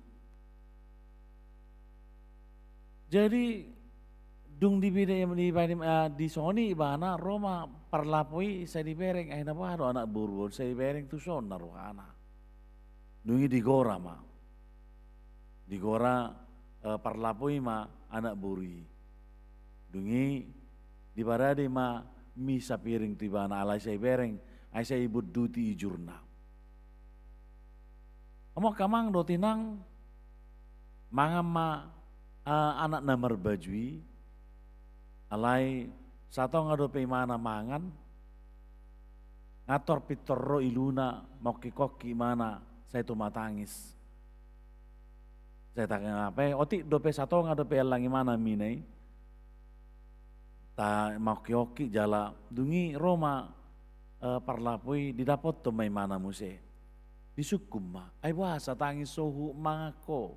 Jadi dung di, di, di, eh, di songon i ibana ro ma parlapo i sai dibereng, ai na boha do anak boru on sai dibereng tu son na rohana. Dung i digora ma. Digora, eh, parlapo i ma anak boru i. Dung i diparade ma mi sapiring tu ibana, alai sai ibereng, ai sai ibonduti injurna. Hamu angka amang dohot inang, mangan ma, eh, anak na marbaju i, alai satonga dope ibana mangan, nga tor pintor ro iluna, maokkik-okkik ibana, sai tumatangis. Sai tangis hape, otik dope satonga dope allang ibana mina i. Ta maokkik-okkik jala, dung i ro ma, eh, parlapo i didapothon ma ibana muse. Disungkun ma, ai boasa tangis ho huhut mangan ho,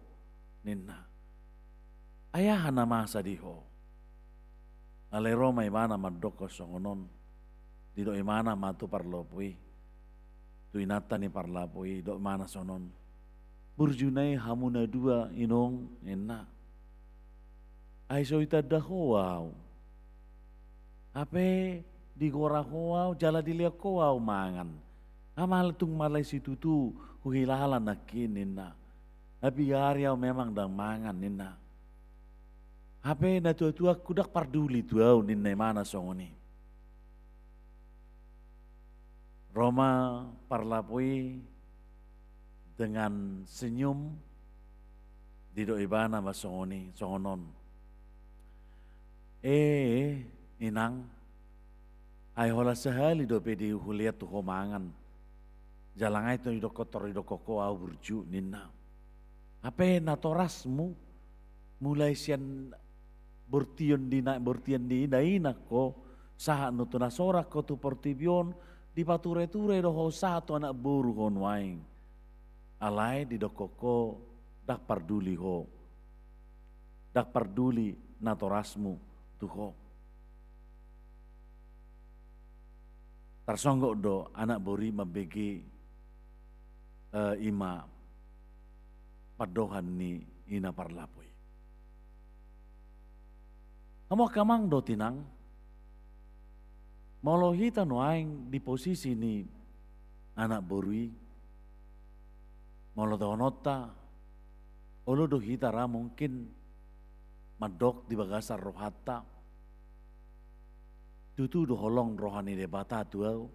ninna. Ai aha na masa di ho? Alai ro ma ibana mandokkon songon on. Didok ibana ma tu parlapo i. Tu inanta ni parlapo i, didok ibana songon on. Burju na i hamu na dua inong, ninna. Ai so ditanda ho au. Hape digora ho au, jala dilehon ho au mangan. Nga male tung male situtu huhilala nangkin, ninna. Nga piga ari au memang ndang mangan, ninna. Hape natua-tuangku ndang parduli tu au, ninna ibana songon i. Ro ma parlapo i dengan senyum, didok ibana ma songon i, songon on. Eh, inang, ai holan sahali dope di hulean tu ho mangan. Jala nga i tu didokkon, tor didokkon ho au burju, ninna. Hape natorasmu, mulai sian bortian di na-, bortian di ina-ina ho, sahat nu tu na sorak ho tu portibi on, dipature-ture do ho sahat tu anak boru ho nuaeng. Alai didokkon ho, ndang parduli ho. Ndang parduli natorasmu tu ho. Tarsonggot do anak boru i mambege, eh, i ma pandohan ni ina parlapo i. Hamu angka amang dohot inang, molo hita nuaeng di posisi ni anak boru i, molo dohononta, olo do hita ra mungkin Mandok di bagasan rohanta, tutu do holong roha ni Debata tu ahu.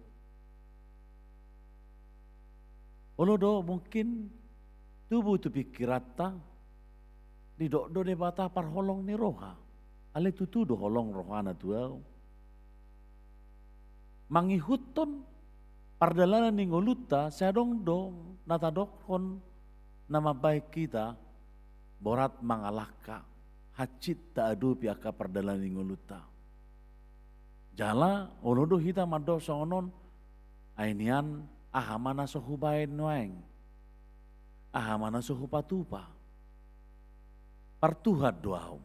Olo do mungkin tubu tu pingkiranta, didok do Debata parholong ni roha. Alai tutu do holong rohana tu ahu. Mangihuthon pardalanan ni ngolunta, sai adong do na tadokhon na mambahen hita borat mangalangka, hansit taadopi angka pardalanan ni ngolunta. Jala olo do hita mandok songon on, ai nian aha ma na so hubahen nuaeng, aha ma na so hupatupa. Partuhan do ahu,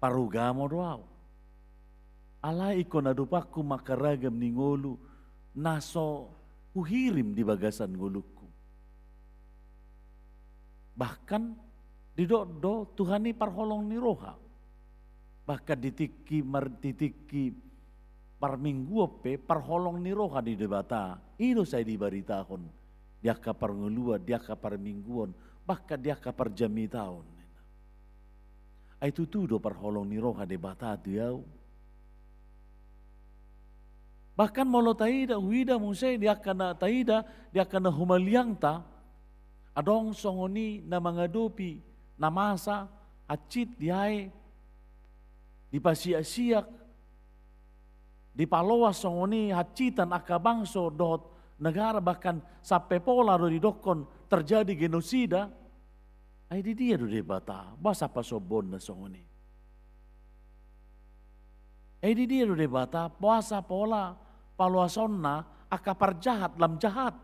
parugamo do ahu. Alai ingkon adopanku ma angka ragam ni ngolu na so huhirim di bagasan ngolungku. Bahkan didok do Tuhan i parholong ni roha. Bahkan di tingki mar-, di tingki parmingguon pe parholong ni roha ni Debata i do sai dibaritahon di angka parngoluan, di angka parmingguon, bahkan di angka parjamitaon. Ai tutu do parholong ni roha Debata tu ahu. Bahkan molo taida, huida muse di angka na taida, di angka na humaliangta, adong songon i na mangadopi na masa, hansit diae, dipasiak-siak, dipaloas songon i hansitan angka bangso dohot negara, bahkan sampe pola do didokhon terjadi genosida. Ai di dia do Debata boasa pasombuonna songon i? Ai di dia do Debata boasa pola paloasonna angka parjahat lam jahat?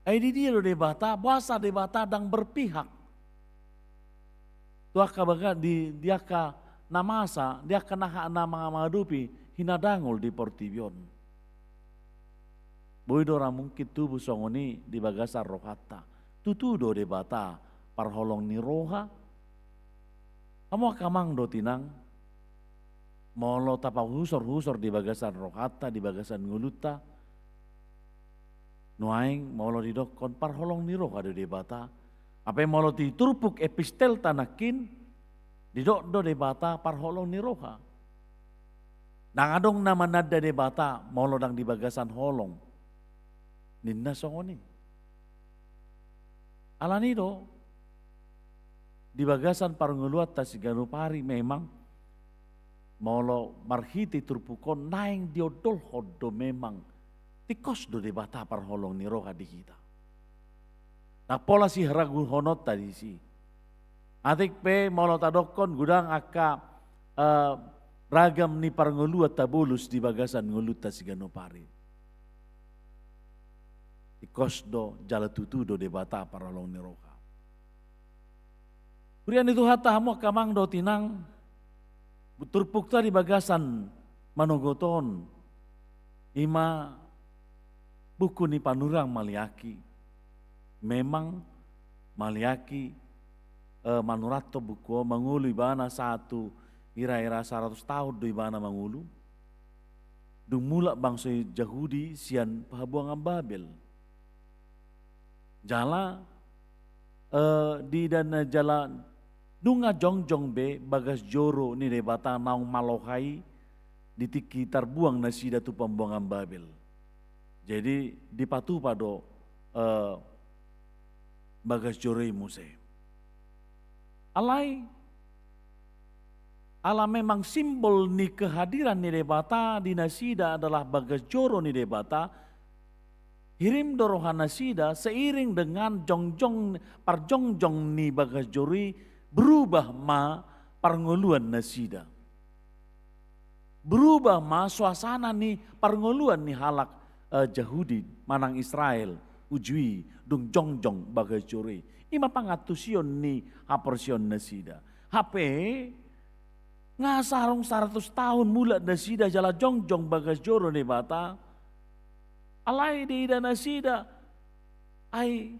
Ai di dia do Debata boasa Debata ndang berpihak tu angka baga-, di, di angka na masa, di angka na ha-, na manga-, mangadopi hinadangol di portibi on? Boi do ra mungkin tubu songon i di bagasan rohanta. Tutu do Debata parholong ni roha. Hamu angka amang dohot inang, molo tapahusor-husor di bagasan rohanta, di bagasan ngolunta, nuaeng molo didokhon parholong ni roha do Debata, hape molo di turpuk epistelta nangkin, didok do Debata parholong ni roha. Ndang adong na mananda Debata molo ndang di bagasan holong, ninna songon i. Alani do, di bagasan parngoluanta siganup ari memang, molo marhite turpuk on naeng diondolhon do memang, tingkos do Debata parholong ni roha di hita. Ndang pola siharaguhononta disi. Atik pe molo tadokhon godang angka, eh, ragam ni parngoluan tabolus di bagasan ngolunta siganup ari, tingkos do jala tutu do Debata parholong ni roha. Huria ni Tuhanta, hamu angka amang dohot inang, turpukta di bagasan manogot on, i ma buku ni panurirang Maleaki. Memang Maleaki, eh, manurathon buku on, mangolu ibana sahat tu ira-ira saratus taon do ibana mangolu. Dung mulak bangso Jahudi sian habuangan Babel. Jala, eh, diida na jala nunga jongjong be bagas joro ni Debata naung maloha i di tingki tarbuang nasida tu pambuangan Babel. Jadi dipatupa do, eh, bagas joro i muse. Alai, ala memang simbol ni kehadiran ni Debata di nasida adalah bagas joro ni Debata, hirim do roha nasida seiring dengan jongjong, parjongjong ni bagas joro i, berubah ma parngoluan nasida. Berubah ma suasana ni parngoluan ni halak, eh, Jahudi manang Israel, uju i dung jongjong bagas joro i. I ma pangantusion ni haporseaon nasida. Hape, nga sarung saratus taon mulak nasida jala jongjong bagas joro ni Debata. Alai diida nasida, ai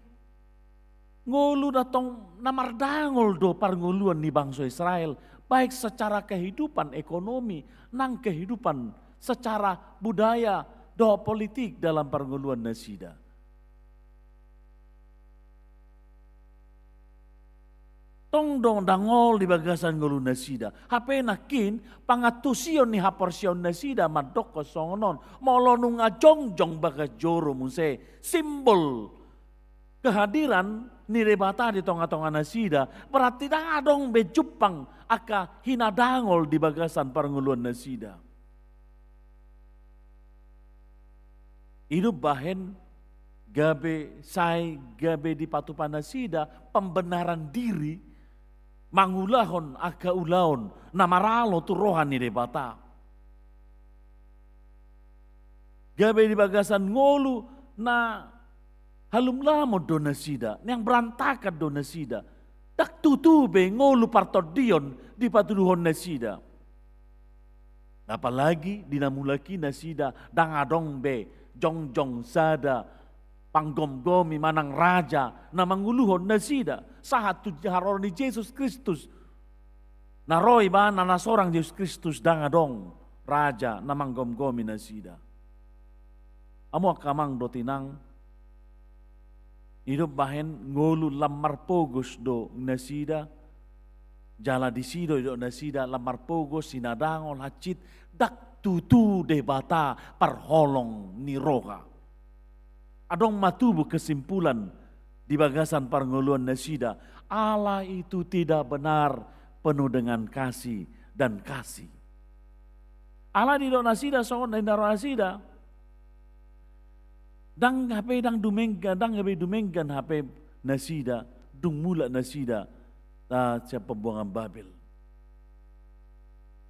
ngolu na tong na mardangol do parngoluan ni bangso Israel, baik secara kehidupan ekonomi, nang kehidupan secara budaya dohot politik dalam parngoluan nasida. Tong do dangol di bagasan ngolu nasida. Hape nangkin pangantusion ni haporseaon nasida mandokkon songon on. Molo nunga jongjong bagas joro muse simbol kehadiran ni Debata di tonga-tonga nasida, berarti dang adong be jumpang angka hinadangol di bagasan parngoluan nasida. Ido bahen gabe sai gabe dipatupa nasida pembenaran diri mangulahon angka ulaon na maralo tu roha ni Debata. Gabe di bagasan ngolu na halumlamon do nasida, niang berantakan do nasida. Dang tutu be ngolu partondion dipatuduhon nasida. Apalagi di na mulak i nasida dang adong be jongjong sada panggomgomi manang raja na manguluhon nasida. Sahat tu haroro ni Jesus Kristus. Na ro ibana na sorang Jesus Kristus dang adong raja na manggomgomi nasida. Hamu angka amang dohot inang, ido bahen ngolu lam marpogos do nasida, jala disi do didok nasida lam marpogos, hinadangol, hansit, dang tutu Debata parholong ni roha. Adong ma tubu kesimpulan di bagasan parngoluan nasida, Allah itu tidak benar, penuh dengan kasih dan kasih. Alai didok nasida songon na hinaro nasida. Dang hape dang dumenggan, dang gabe dumenggan hape nasida, dung mulak nasida, ah, sian pembuangan Babel.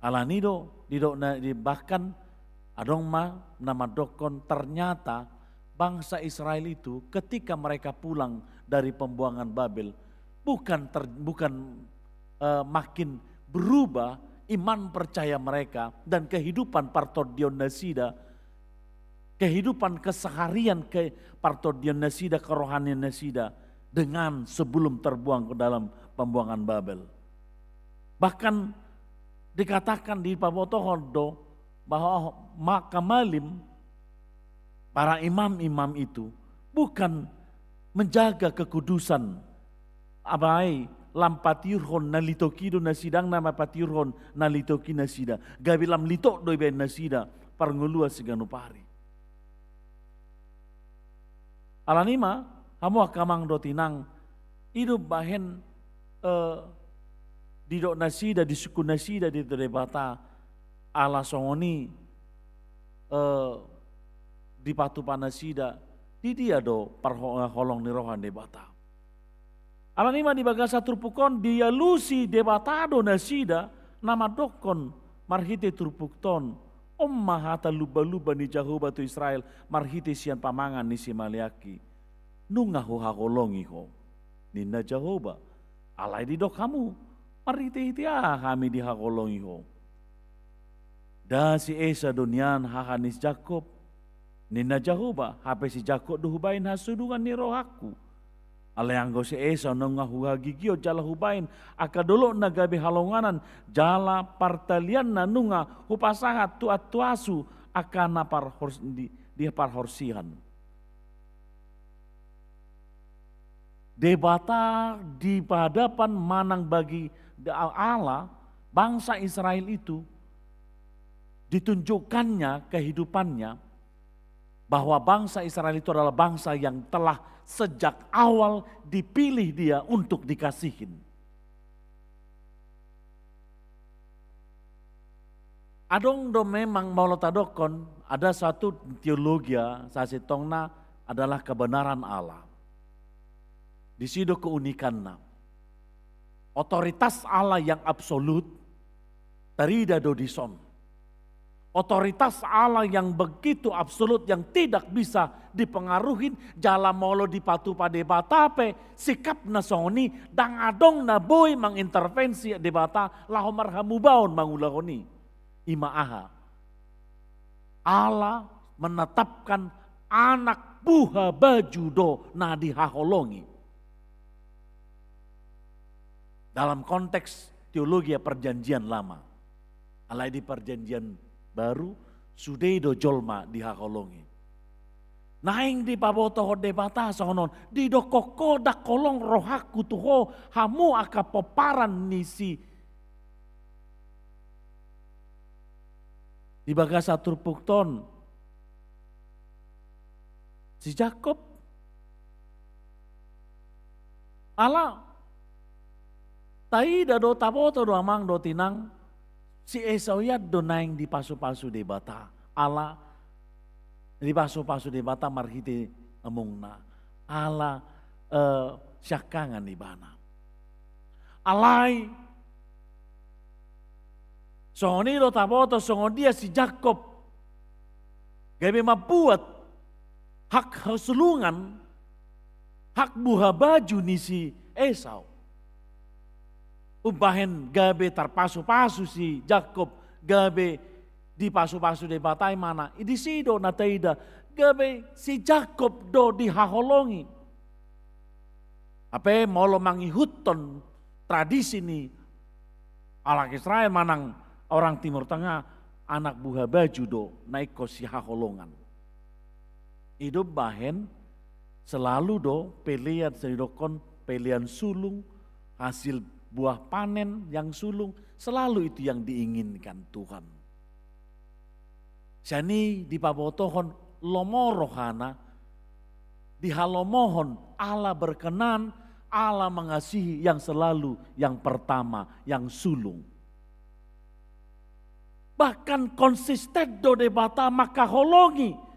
Alani do, didok na, di, bahkan adong ma na mandokkon ternyata bangsa Israel itu ketika mereka pulang dari pembuangan Babel bukan ter, bukan, eh, makin berubah iman percaya mereka dan kehidupan partondion nasida, kehidupan keseharian ke partondion nasida, kerohanian nasida dengan sebelum terbuang ke dalam pembuangan Babel. Bahkan dikatakan, dipabotohon do bahwa ma-, kamalim, para imam-imam itu bukan menjaga kekudusan. Alai lam patiurhon na litok i do nasida, dang na mapatiurhon na litok i nasida. Gabe lam litok do ibaen nasida parngoluan siganup ari. Alani ma, hamu angka amang dohot inang, ido bahen, eh, didok nasida, disungkun nasida di Debata, ala songon i, eh, dipatupa nasida, di dia do parho-, holong ni roha ni Debata. Alani ma di bagasan turpuk on dialusi Debata do nasida na mandokkon marhite turpuk on, on ma hata lumba-lumba ni Jahowa tu Israel marhite sian pamangan ni si Maleaki. Nunga huhaholongi ho, ninna Jahowa. Alai didok hamu, marhite-hite aha hami dihaholongi ho? Nda si Esau do nian haha ni si Jakob? Ninna Jahowa, hape si Jakob do hubaen hasudungan ni rohangku. Alai anggo si Esau nunga huhagigihon jala hubaen angka dolokna gabe halonganan jala partalianna, nunga hupasahat tu antuasu angka na parhors-, di, di parhorsihan. Debata di hadapan manang bagi Allah, bangsa Israel itu ditunjukkannya kehidupannya, bahwa bangsa Israel itu adalah bangsa yang telah sejak awal dipilih Dia untuk dikasihin. Adong do memang, molo tadokkon, ada satu teologia, sasintongna adalah kebenaran Allah. Disi do keunikanna. Otoritas Allah yang absolut tarida do dison. Otoritas Allah yang begitu absolut, yang tidak bisa dipengaruhi, jala molo dipatupa Debata pe sikapna songon i, dang adong na boi mangintervensi Debata laho marhamubaon mangulahon i. I ma aha? Allah menetapkan anak buha baju do na dihaholongi. Dalam konteks teologia Perjanjian Lama. Alai di Perjanjian Baru, sude do jolma dihaholongi. Naeng dipabotohon Debata songon on, didokkon ho, ndang holong rohangku tu ho, hamu angka pomparan ni si. Di bagasan turpukta on si Jakkob. Ala taida do, taboto do amang dohot inang, si Esau i do naeng dipasupasu Debata. Ala dipasupasu Debata marhite amongna. Ala, eh, siangkangan ibana. Alai songon i do taboto songon dia si Jakkob gabe mambuat hak haholongan, hak buha baju ni si Esau. Umbahen gabe tarpasupasu si Jakkob, gabe dipasupasu Debata ibana, i disi do na taida, gabe si Jakkob do dihaholongi. Hape molo mangihuthon tradisi ni halak Israel manang orang Timur Tengah, anak buha baju do na ingkon sihaholongan. I do umbahen selalu do pelean, sai didokkon pelean sulung, hasil buah panen yang sulung, selalu itu yang diinginkan Tuhan. Sian i dipabotohon lomo rohana, dihalomohon, Allah berkenan, Allah mengasihi yang selalu yang pertama, yang sulung. Bahkan konsisten do Debata mangkaholongi.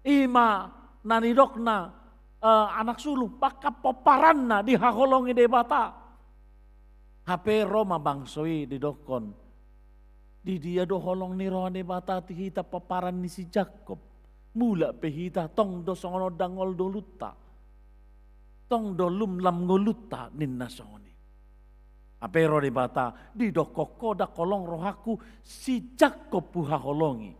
I ma na nidokna, eh, anak sulung, bahkan pomparanna dihaholongi Debata. Hape ro ma bangso i didokkon, di dia do holong ni roha Debata tu hita pomparan ni si Jakkob? Mulak pe hita, tong do songon on, ndang olo ngolunta. Tong do lumlam ngolunta, ninna songon i. Hape ro Debata, didokkon ho, ndang holong rohangku si Jakkob huhaholongi.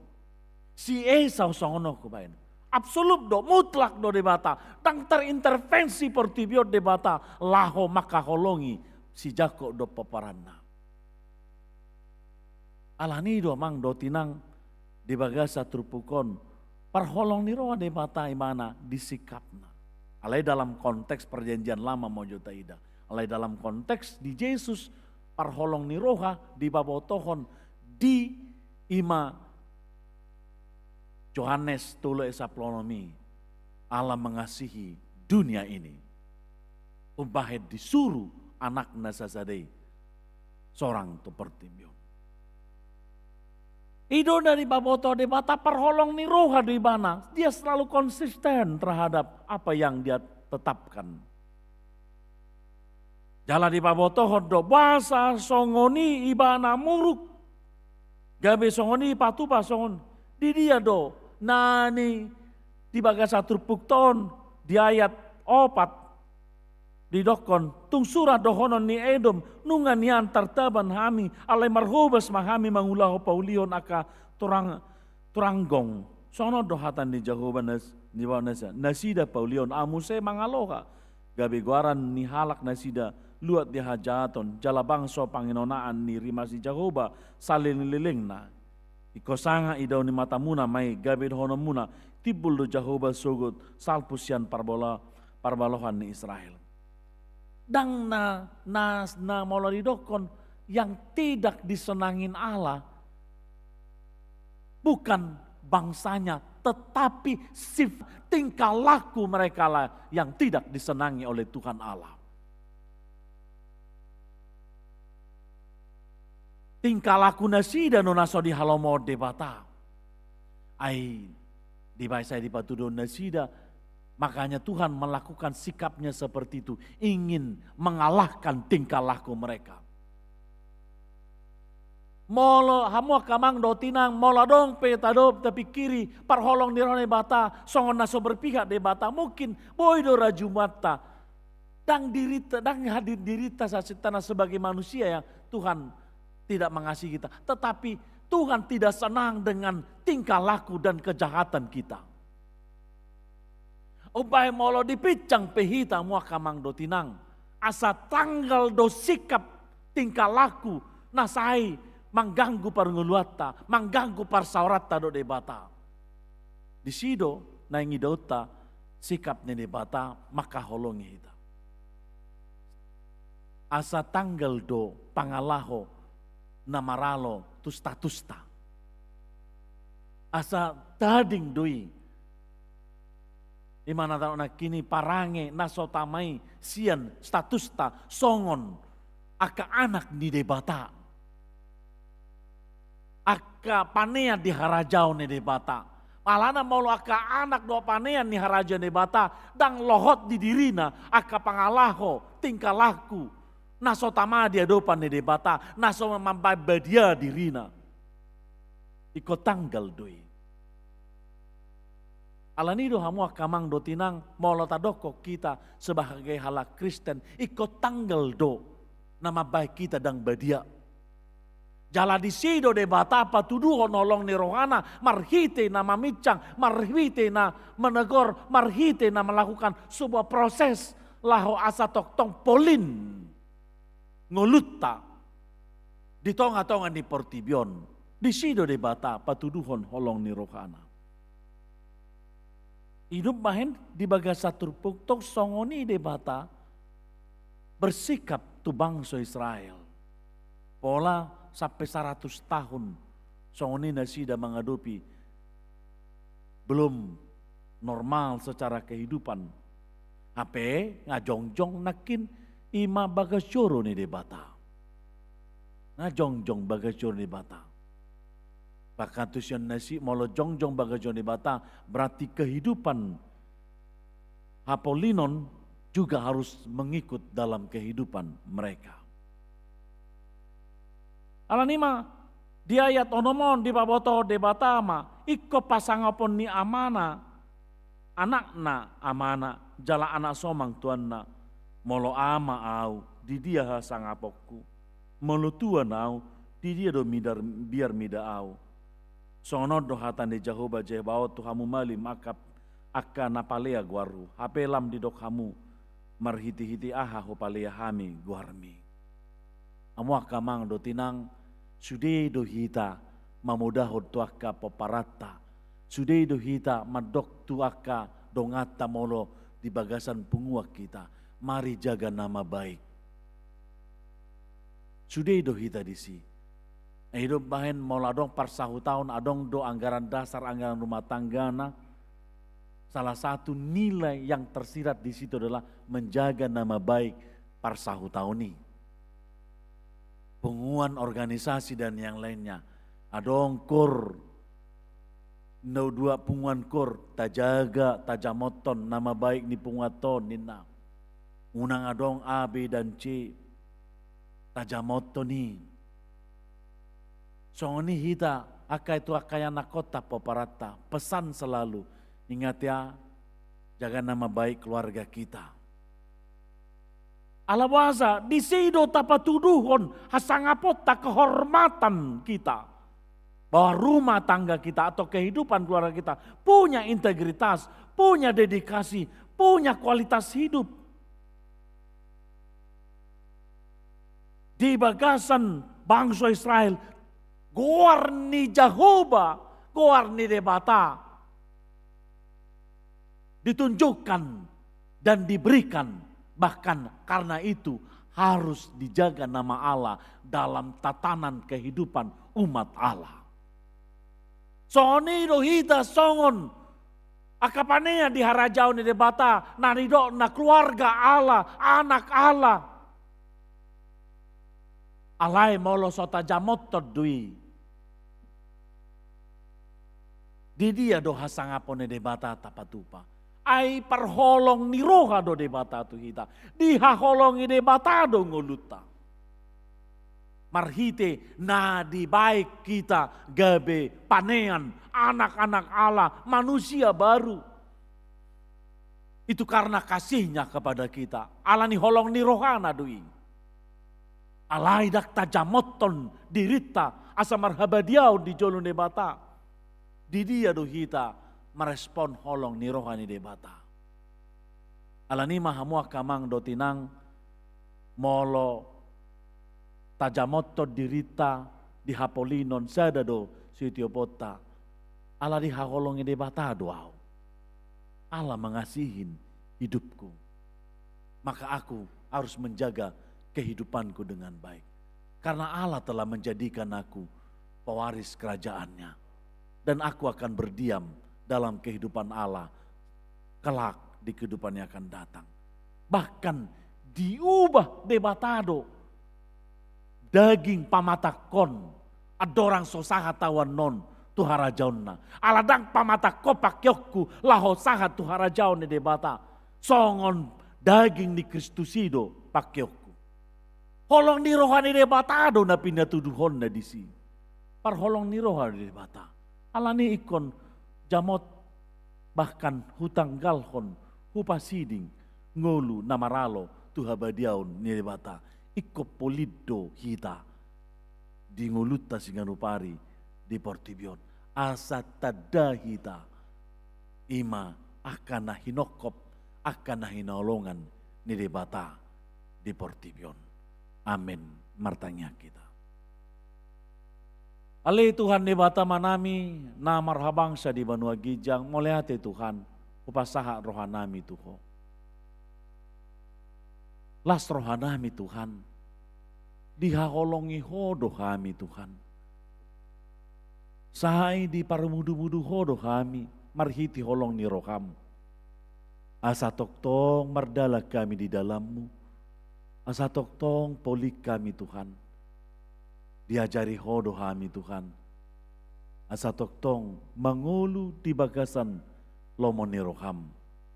Si Esau songon on hubaen. Absolut do, mutlak do Debata. Ndang terintervensi portibi on Debata laho mangkaholongi si Jakkob dohot pomparanna. Alani i do amang dohot inang, di bagasan turpuk on, parholong ni roha Debata ibana di sikapna. Alai dalam konteks Perjanjian Lama ma jo taida. Alai dalam konteks di Jesus, parholong ni roha dipabotohon di, i ma Johannes tolu ayat sampulu onom i, Allah mengasihi dunia ini. Umbahen disuru anakna sasada i sorang tu portibi on. I do na dipaboto Debata, parholong ni roha do ibana, dia selalu konsisten terhadap apa yang dia tetapkan. Jala dipabotohon do, boasa songon i ibana muruk, gabe songon i patupa songon, di dia do na ni di bagasan turpukta on di ayat opat didokkon, tung sura dohonon ni Edom, nunga nian tartaban hami, alai marhobas ma hami mangulahon paulihon angka turang, turanggong. Songon on do hata ni Jahowa nas-, ni ba-, nas-, nasida paulihon, ahu muse mangaloha. Gabe goaran ni halak nasida luat di hajahaton, jala bangso panginonaan ni rimas ni Jahowa saleleng-lelengna. Ingkon sanga idaon ni matamuna ma i, gabe dohononmuna, timbul do Jahowa sogot salpu sian parbola-, parbalohan ni Israel. Ndang na, na, na molo didokkon yang tidak disenangin Allah bukan bangsanya, tetapi sif-, tingkah laku mereka lah yang tidak disenangi oleh Tuhan Allah. Tingkah laku nasida do na so dihalomohon Debata. Ai dibaen sai dipatuduhon nasida, makanya Tuhan melakukan sikapnya seperti itu, ingin mengalahkan tingkah laku mereka. Molo hamu angka amang dohot inang, molo adong pe tadok, tapingkiri parholong ni roha ni Debata, songon na so berpihak Debata, mungkin boi do rajumanta. Ndang dirita, ndang hadir dirita sasintana sebagai manusia yang Tuhan tidak mengasihi kita. Tetapi Tuhan tidak senang dengan tingkah laku dan kejahatan kita. Umbahen molo dipinsang pe hita hamu angka amang dohot inang, asa tanggal do sikap tingkah laku na sai mangganggu parngoluanta, mangganggu parsaoranta dohot Debata. Disi do naeng idaonta sikap ni Debata mangkaholongi hita. Asa tanggal do pangalaho na maralo tu statusta. Asa tading do i. Ima na tadok nangkin i parange na so tama i sian statusta songon angka anak ni Debata. Angka panean di harajaon ni Debata. Alana molo angka anak dohot panean ni harajaon ni Debata, ndang lohot di dirina angka pangalaho, tingkah laku na so tama di adopan ni Debata, na so mambahen badia dirina. Ingkon tanggal do i. Alani do hamu angka amang dohot inang, molo tadokkon hita sebagai halak Kristen, ingkon tanggal do na mambahen hita ndang badia. Jala disi do Debata patuduhon holong ni rohana, marhite na maminsang, marhite na menegor, marhite na melakukan sebuah proses laho asa tongtong polin ngolunta di tonga-tonga ni portibi on. Disi do Debata patuduhon holong ni rohana. Ido umbahen di bagasan turpuk tong songon i Debata bersikap tu bangso Israel. Pola sampe saratus tahun songon i nasida mangadopi belum normal secara kehidupan. Hape nga jongjong nangkin ima bagas joro ni Debata. Nga jongjong bagas joro ni Debata. Bahkan tu sian nasida molo jongjong bagas joro ni Debata, berarti kehidupan hapolinon juga harus mengikut dalam kehidupan mereka. Alani ma di ayat onom on dipaboto Debata ma ingkon pasangapon ni amana anakna amana jala anak somang tuanna. Molo ama au, di dia hasangaponku? Molo tuan au, di dia do midar, biar mida au? Songon on do hata ni Jahowa Zebaot tu hamu malim angka, angka na palea goarhu. Hape lam didok hamu, marhitehite aha hupalea hami goarmi. Hamu angka amang dohot inang, sude do hita mamodahon tu angka pomparanta. Sude do hita mandok tu angka donganta molo di bagasan punguan hita, mari jaga nama baik. Sude do hita disi. Ido umbahen molo adong parsahutaon, adong do anggaran dasar, anggaran rumah tanggana. Salah satu nilai yang tersirat di situ adalah menjaga nama baik parsahutaon i. Punguan, organisasi dan yang lainnya. Adong KUR, na dua punguan KUR, tajaga, tajamothon nama baik ni punguanta on ninna. Unang adong A, B dan C. Tajamothon i. Songon i hita angka, tu angka ianakhonta, pomparanta, pesan selalu, ingat ya, jaga nama baik keluarga kita. Ala boasa, disi do tapatuduhon hasangaponta, kehormatan kita, bahwa rumah tangga kita atau kehidupan keluarga kita punya integritas, punya dedikasi, punya kualitas hidup. Di bagasan bangso Israel, goar ni Jahowa, goar ni Debata ditunjukkan dan diberikan. Bahkan karena itu harus dijaga nama Allah dalam tatanan kehidupan umat Allah. Songon i do hita songon angka panean di harajaon ni Debata, na nidokna keluarga Allah, anak Allah. Alai molo so tajamothon do i, di dia do hasangapon ni Debata tapatupa? Ai parholong ni roha do Debata tu hita. Dihaholongi Debata do ngolunta marhite na dibaen hita gabe panean, anak-anak Allah, manusia baru. Itu karena kasihnya kepada kita. Alani holong ni rohana do i. Alai ndang tajamothon dirinta asa marhabadiaon di jolo ni Debata, di dia do hita marespon holong ni roha ni Debata? Alani ma hamu angka amang dohot inang, molo tajamothon dirinta di hapolinon, sada do sitioponta: ala dihaholongi Debata do ahu. Allah mengasihi hidupku, maka aku harus menjaga kehidupanku dengan baik. Karena Allah telah menjadikan aku pewaris kerajaan-Nya. Dan aku akan berdiam dalam kehidupan Allah kelak di kehidupan yang akan datang. Bahkan diubah Debata do daging pamatangkon, andorang so sahat ahu annon tu harajaonna. Ala ndang pamatangkon pangkeonku laho sahat tu harajaon ni Debata. Songon daging ni Kristus i do pangkeonku. Holong ni roha ni Debata do na pinatuduhonna disi. Parholong ni roha ni Debata. Alani i ingkon jamot, bahkan hutanggalhon, hupasiding ngolu na maralo tu habadiaon ni Debata. Ingkon polin do hita di ngolunta siganup ari di portibi on, asa tanda hita i ma angka na hinongkop, angka na hinaholongan ni Debata di portibi on. Amen. Martangiang hita. Ale Tuhan Debata Amanami na marhabangsa di banua ginjang, mauliate Tuhan, hupasahat rohanami tu Ho. Las rohanami Tuhan, dihaholongi Ho do hami Tuhan. Sai diparmudumudu Ho do hami marhite holong ni roham. Asa tongtong mardalan hami di dalanmu, asa tongtong polin hami Tuhan. Diajari Ho do hami Tuhan, asa tongtong mangolu di bagasan lomo ni roham,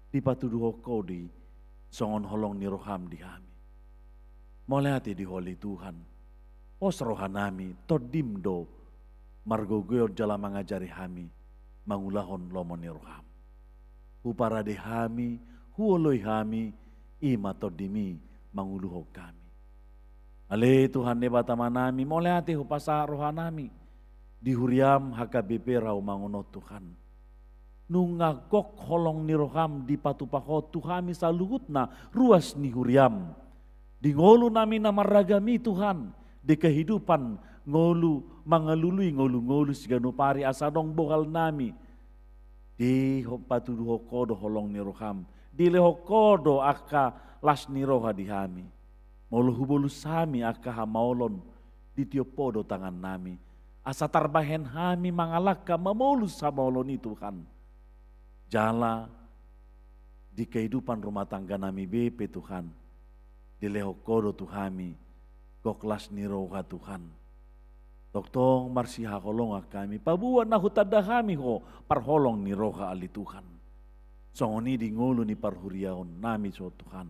dipatuduhon Ho do i songon holong ni roham di hami. Mauliate di Ho ale Tuhan. Pos rohanami, tondim do margogoion jala mangajari hami mangulahon lomo ni roham. Huparade hami, huoloi hami, i ma tondim i manguluhon hami. Ale Tuhan Debata Amanami, mauliate hupasahat rohanami di huriam H K B P Rawamangun on Tuhan. Nunga gok holong ni roham dipatupa Ho tu hami saluhutna ruas ni huriam. Di ngolunami na marragam i Tuhan, di kehidupan ngolu mangalului ngolu-ngolu siganup ari asa adong bohalnami. Dipatuduhon Ho do holong ni roham, dilehon Ho do angka las ni roha di hami. Molo hubolus hami angka hamaolon, ditiop Ho do tangannami. Asa tarbahen hami mangalangka mamolus hamaolon i Tuhan. Jala di kehidupan rumah tangganami be pe Tuhan, dilehon Ho do tu hami gok las ni roha Tuhan. Tongtong marsihaholongan hami, paboa na hutanda hami Ho parholong ni roha ale Tuhan. Songon i di ngolu ni parhuriaonnami so Tuhan.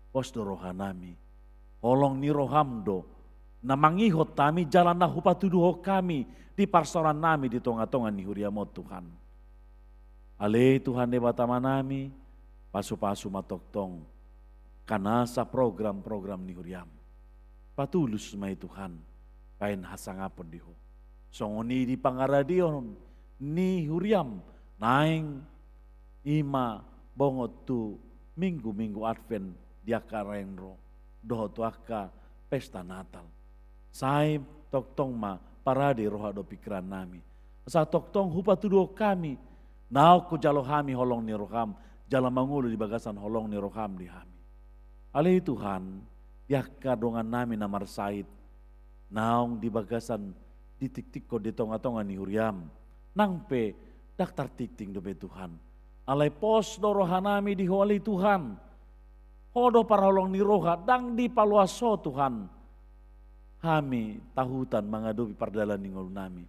Pos do rohanami. Holong ni roham do na mangihut hami jala na hupatuduhon hami di parsaorannami di tonga-tonga ni huriam on Tuhan. Ale Tuhan Debata Amanami, pasu-pasu ma tongtong angka nasa program-program ni huriam. Patulus ma i Tuhan, bahen hasangapon di Ho. Songon i di pangaradeon ni huriam, naeng i ma bongot tu minggu-minggu Advent di angka raeng ro dohot tu angka pesta Natal. Sai tongtong ma parade roha dohot pingkirannami. Asa tongtong hupatuduhon hami naung hujalo hami holong ni roham, jala mangolu di bagasan holong ni roham di hami. Ale Tuhan, di angka dongannami na marsahit, naung di bagasan ditingtinghon di tonga-tonga ni huriam, nang pe ndang tartingting dope Tuhan. Alai pos do rohanami di Ho ale Tuhan. Ho do parholong ni roha, ndang dipaloas Ho Tuhan. Hami tahutan mangadopi pardalan ni ngolunami.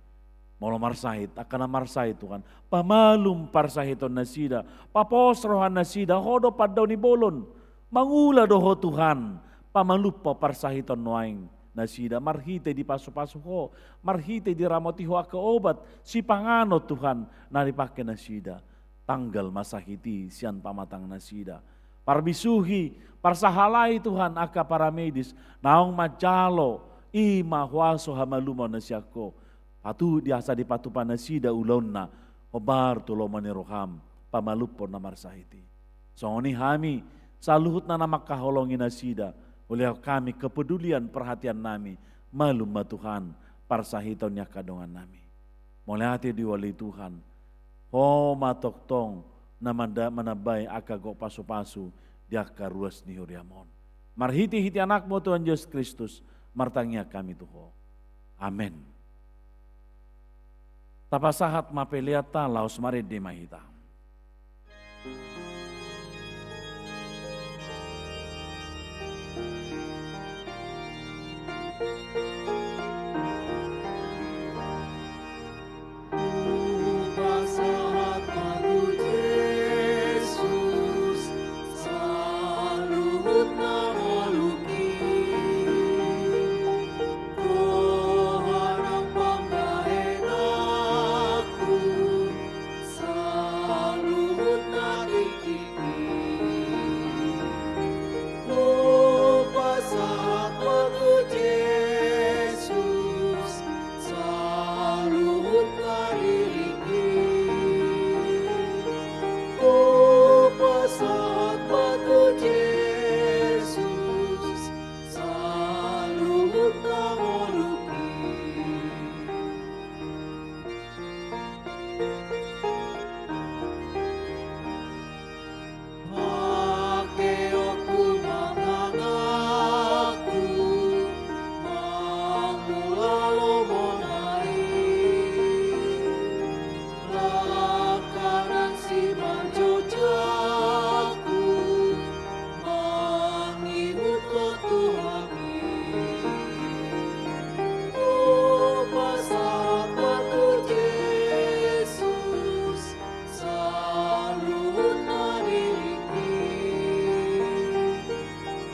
Molo marsahit angka na marsahit Tuhan, pamalum parsahiton nasida, papos roha nasida, Ho do pandao ni bolon. Mangula do Ho Tuhan, pamalumhon parsahiton nuaeng nasida, marhite dipasu-pasu Ho, marhite diramoti Ho angka obat sipanganon Tuhan na dipangke nasida. Tanggal ma sahit i sian pamatang nasida. Parbisuhi, parsahalai Tuhan angka paramedis, naung manjalo i ma huaso hamalumon na sian Ho. Patudu asa dipatupa nasida ulaonna, hombar tu lomo ni roham, pamalumhon na marsahit i. Songon i hami, saluhutna na mangkaholongi nasida, hulehon hami kepedulian perhatiannami, malum ma Tuhan, parsahiton ni angka dongannami. Mauliate di Ho ale Tuhan, Ho ma tongtong na manda-, manambai angka gok pasupasu di angka ruas ni huriam on. Marhitehite Anakmu Tuhan Jesus Kristus, martangiang hami tu Ho. Amen. Tapasahat ma peleanta, laos marende ma hita. Hupasahat ma tu Jesus saluhut na ngolungki. Tuhan pambahenanku, saluhut na tingki. Hupasahat ma tu Jesus saluhut na diringki. Hupasahat ma tu Jesus saluhut na ngolungki. Hakeonku manang angangku mangula lomona i, langkanan simanjojak mangihuthon tu hami. Hupasahat ma tu Jesus saluhut na diringki.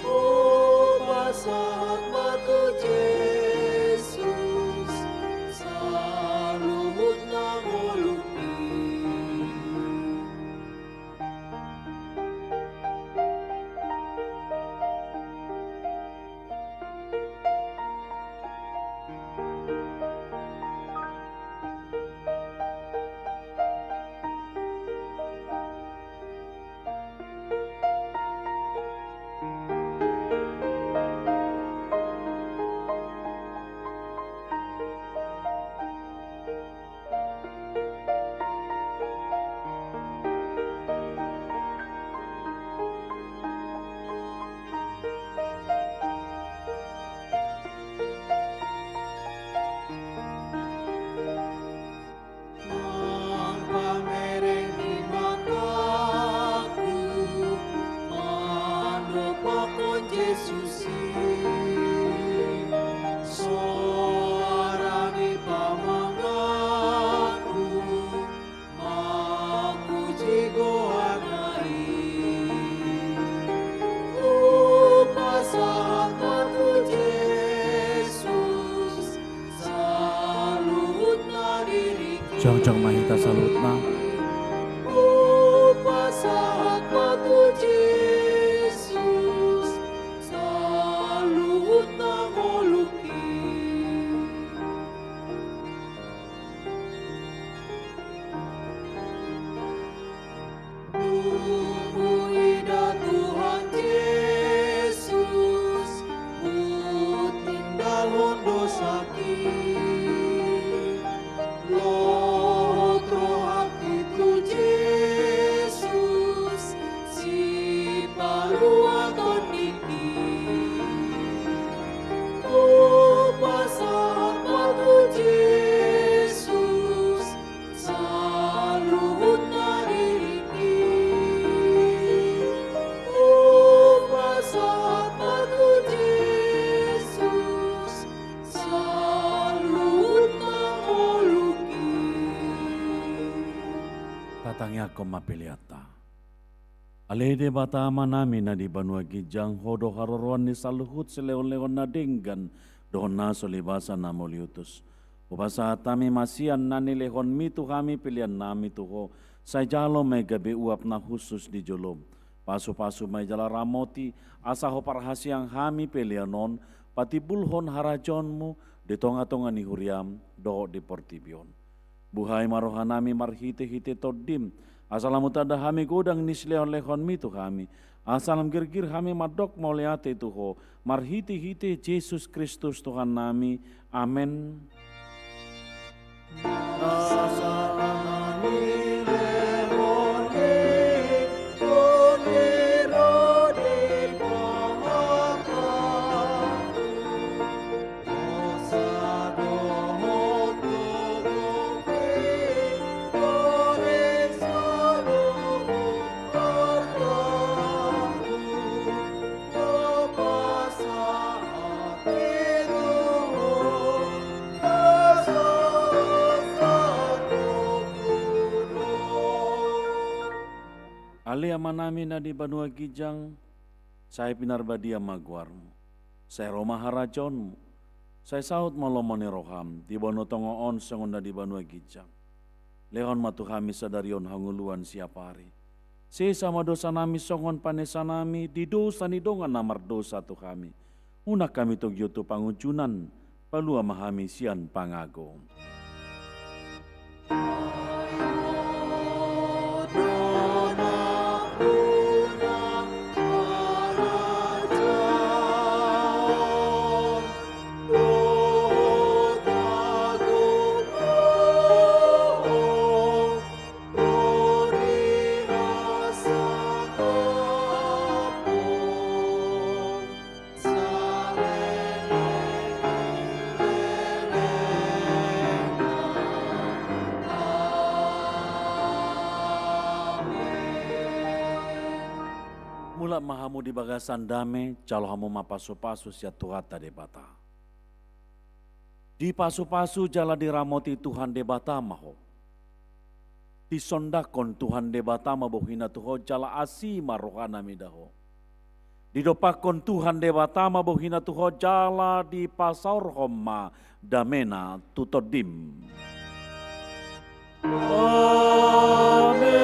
Hupasahat ma tu Jesus saluhut na ngolungki. Nang pamereng ni mataku mandompakhon Jesus i, soara ni pamanganku mamuji goarna i. Hupasahat ma tu Jesus saluhut na diringki. Jongjong ma hita saluhutna. Hupasahat ma tu Jesus saluhut na ngolungki. Dung huida Tuhan Jesus, hutinggalhon dosaki. Lohot rohangki tu Jesus, sipaluaton ningki. Hupasahat ma tu Jesus saluhut na diringki. Hupasahat ma tu Jesus saluhut na ngolungki. Tatangiangkon ma peleanta. Ale Debata Amanami na di banua ginjang, Ho do haroroan ni saluhut silehonlehon na denggan dohot na so libasa na mauliutus. Hupasahat hami ma sian na nilehonmi tu hami peleannami tu Ho, sai jalo ma i gabe uap na hushus di jolom. Pasupasu ma i jala ramoti, asa Ho parhaseang hami pelean on patimbulhon harajaonmu di tongatonga ni huriam dohot di portibi on. Buhai ma rohanami marhitehite Tondim, asa lam hutanda hami godang ni silehonlehonmi tu hami, asa lam girgir hami mandok mauliate tu Ho, marhitehite Jesus Kristus Tuhannami. Amen. Amanami na di banua ginjang, sai pinarbadia ma goarmu. Sai ro ma harajaonmu. Sai saut ma lomo ni roham di banua tonga on songon na di banua ginjang. Lehon ma tu hami sadari on hangoluan siapari. Sesa ma dosanami songon panesanami di dosa ni dongan na mardosa tu hami. Unang hami togihon tu pangunjunan, palua ma hami sian pangago. Mulak ma hamu di bagasan dame, jalo hamu ma pasupasu sian Tuhanta Debata. Dipasupasu jala diramoti Tuhan Debata ma ho. Disondangkon Tuhan Debata ma bohina tu ho jala asi ma rohana mida ho. Didompakkon Tuhan Debata ma bohina tu ho jala dipasaorhon ma damena tu tondim. Amen.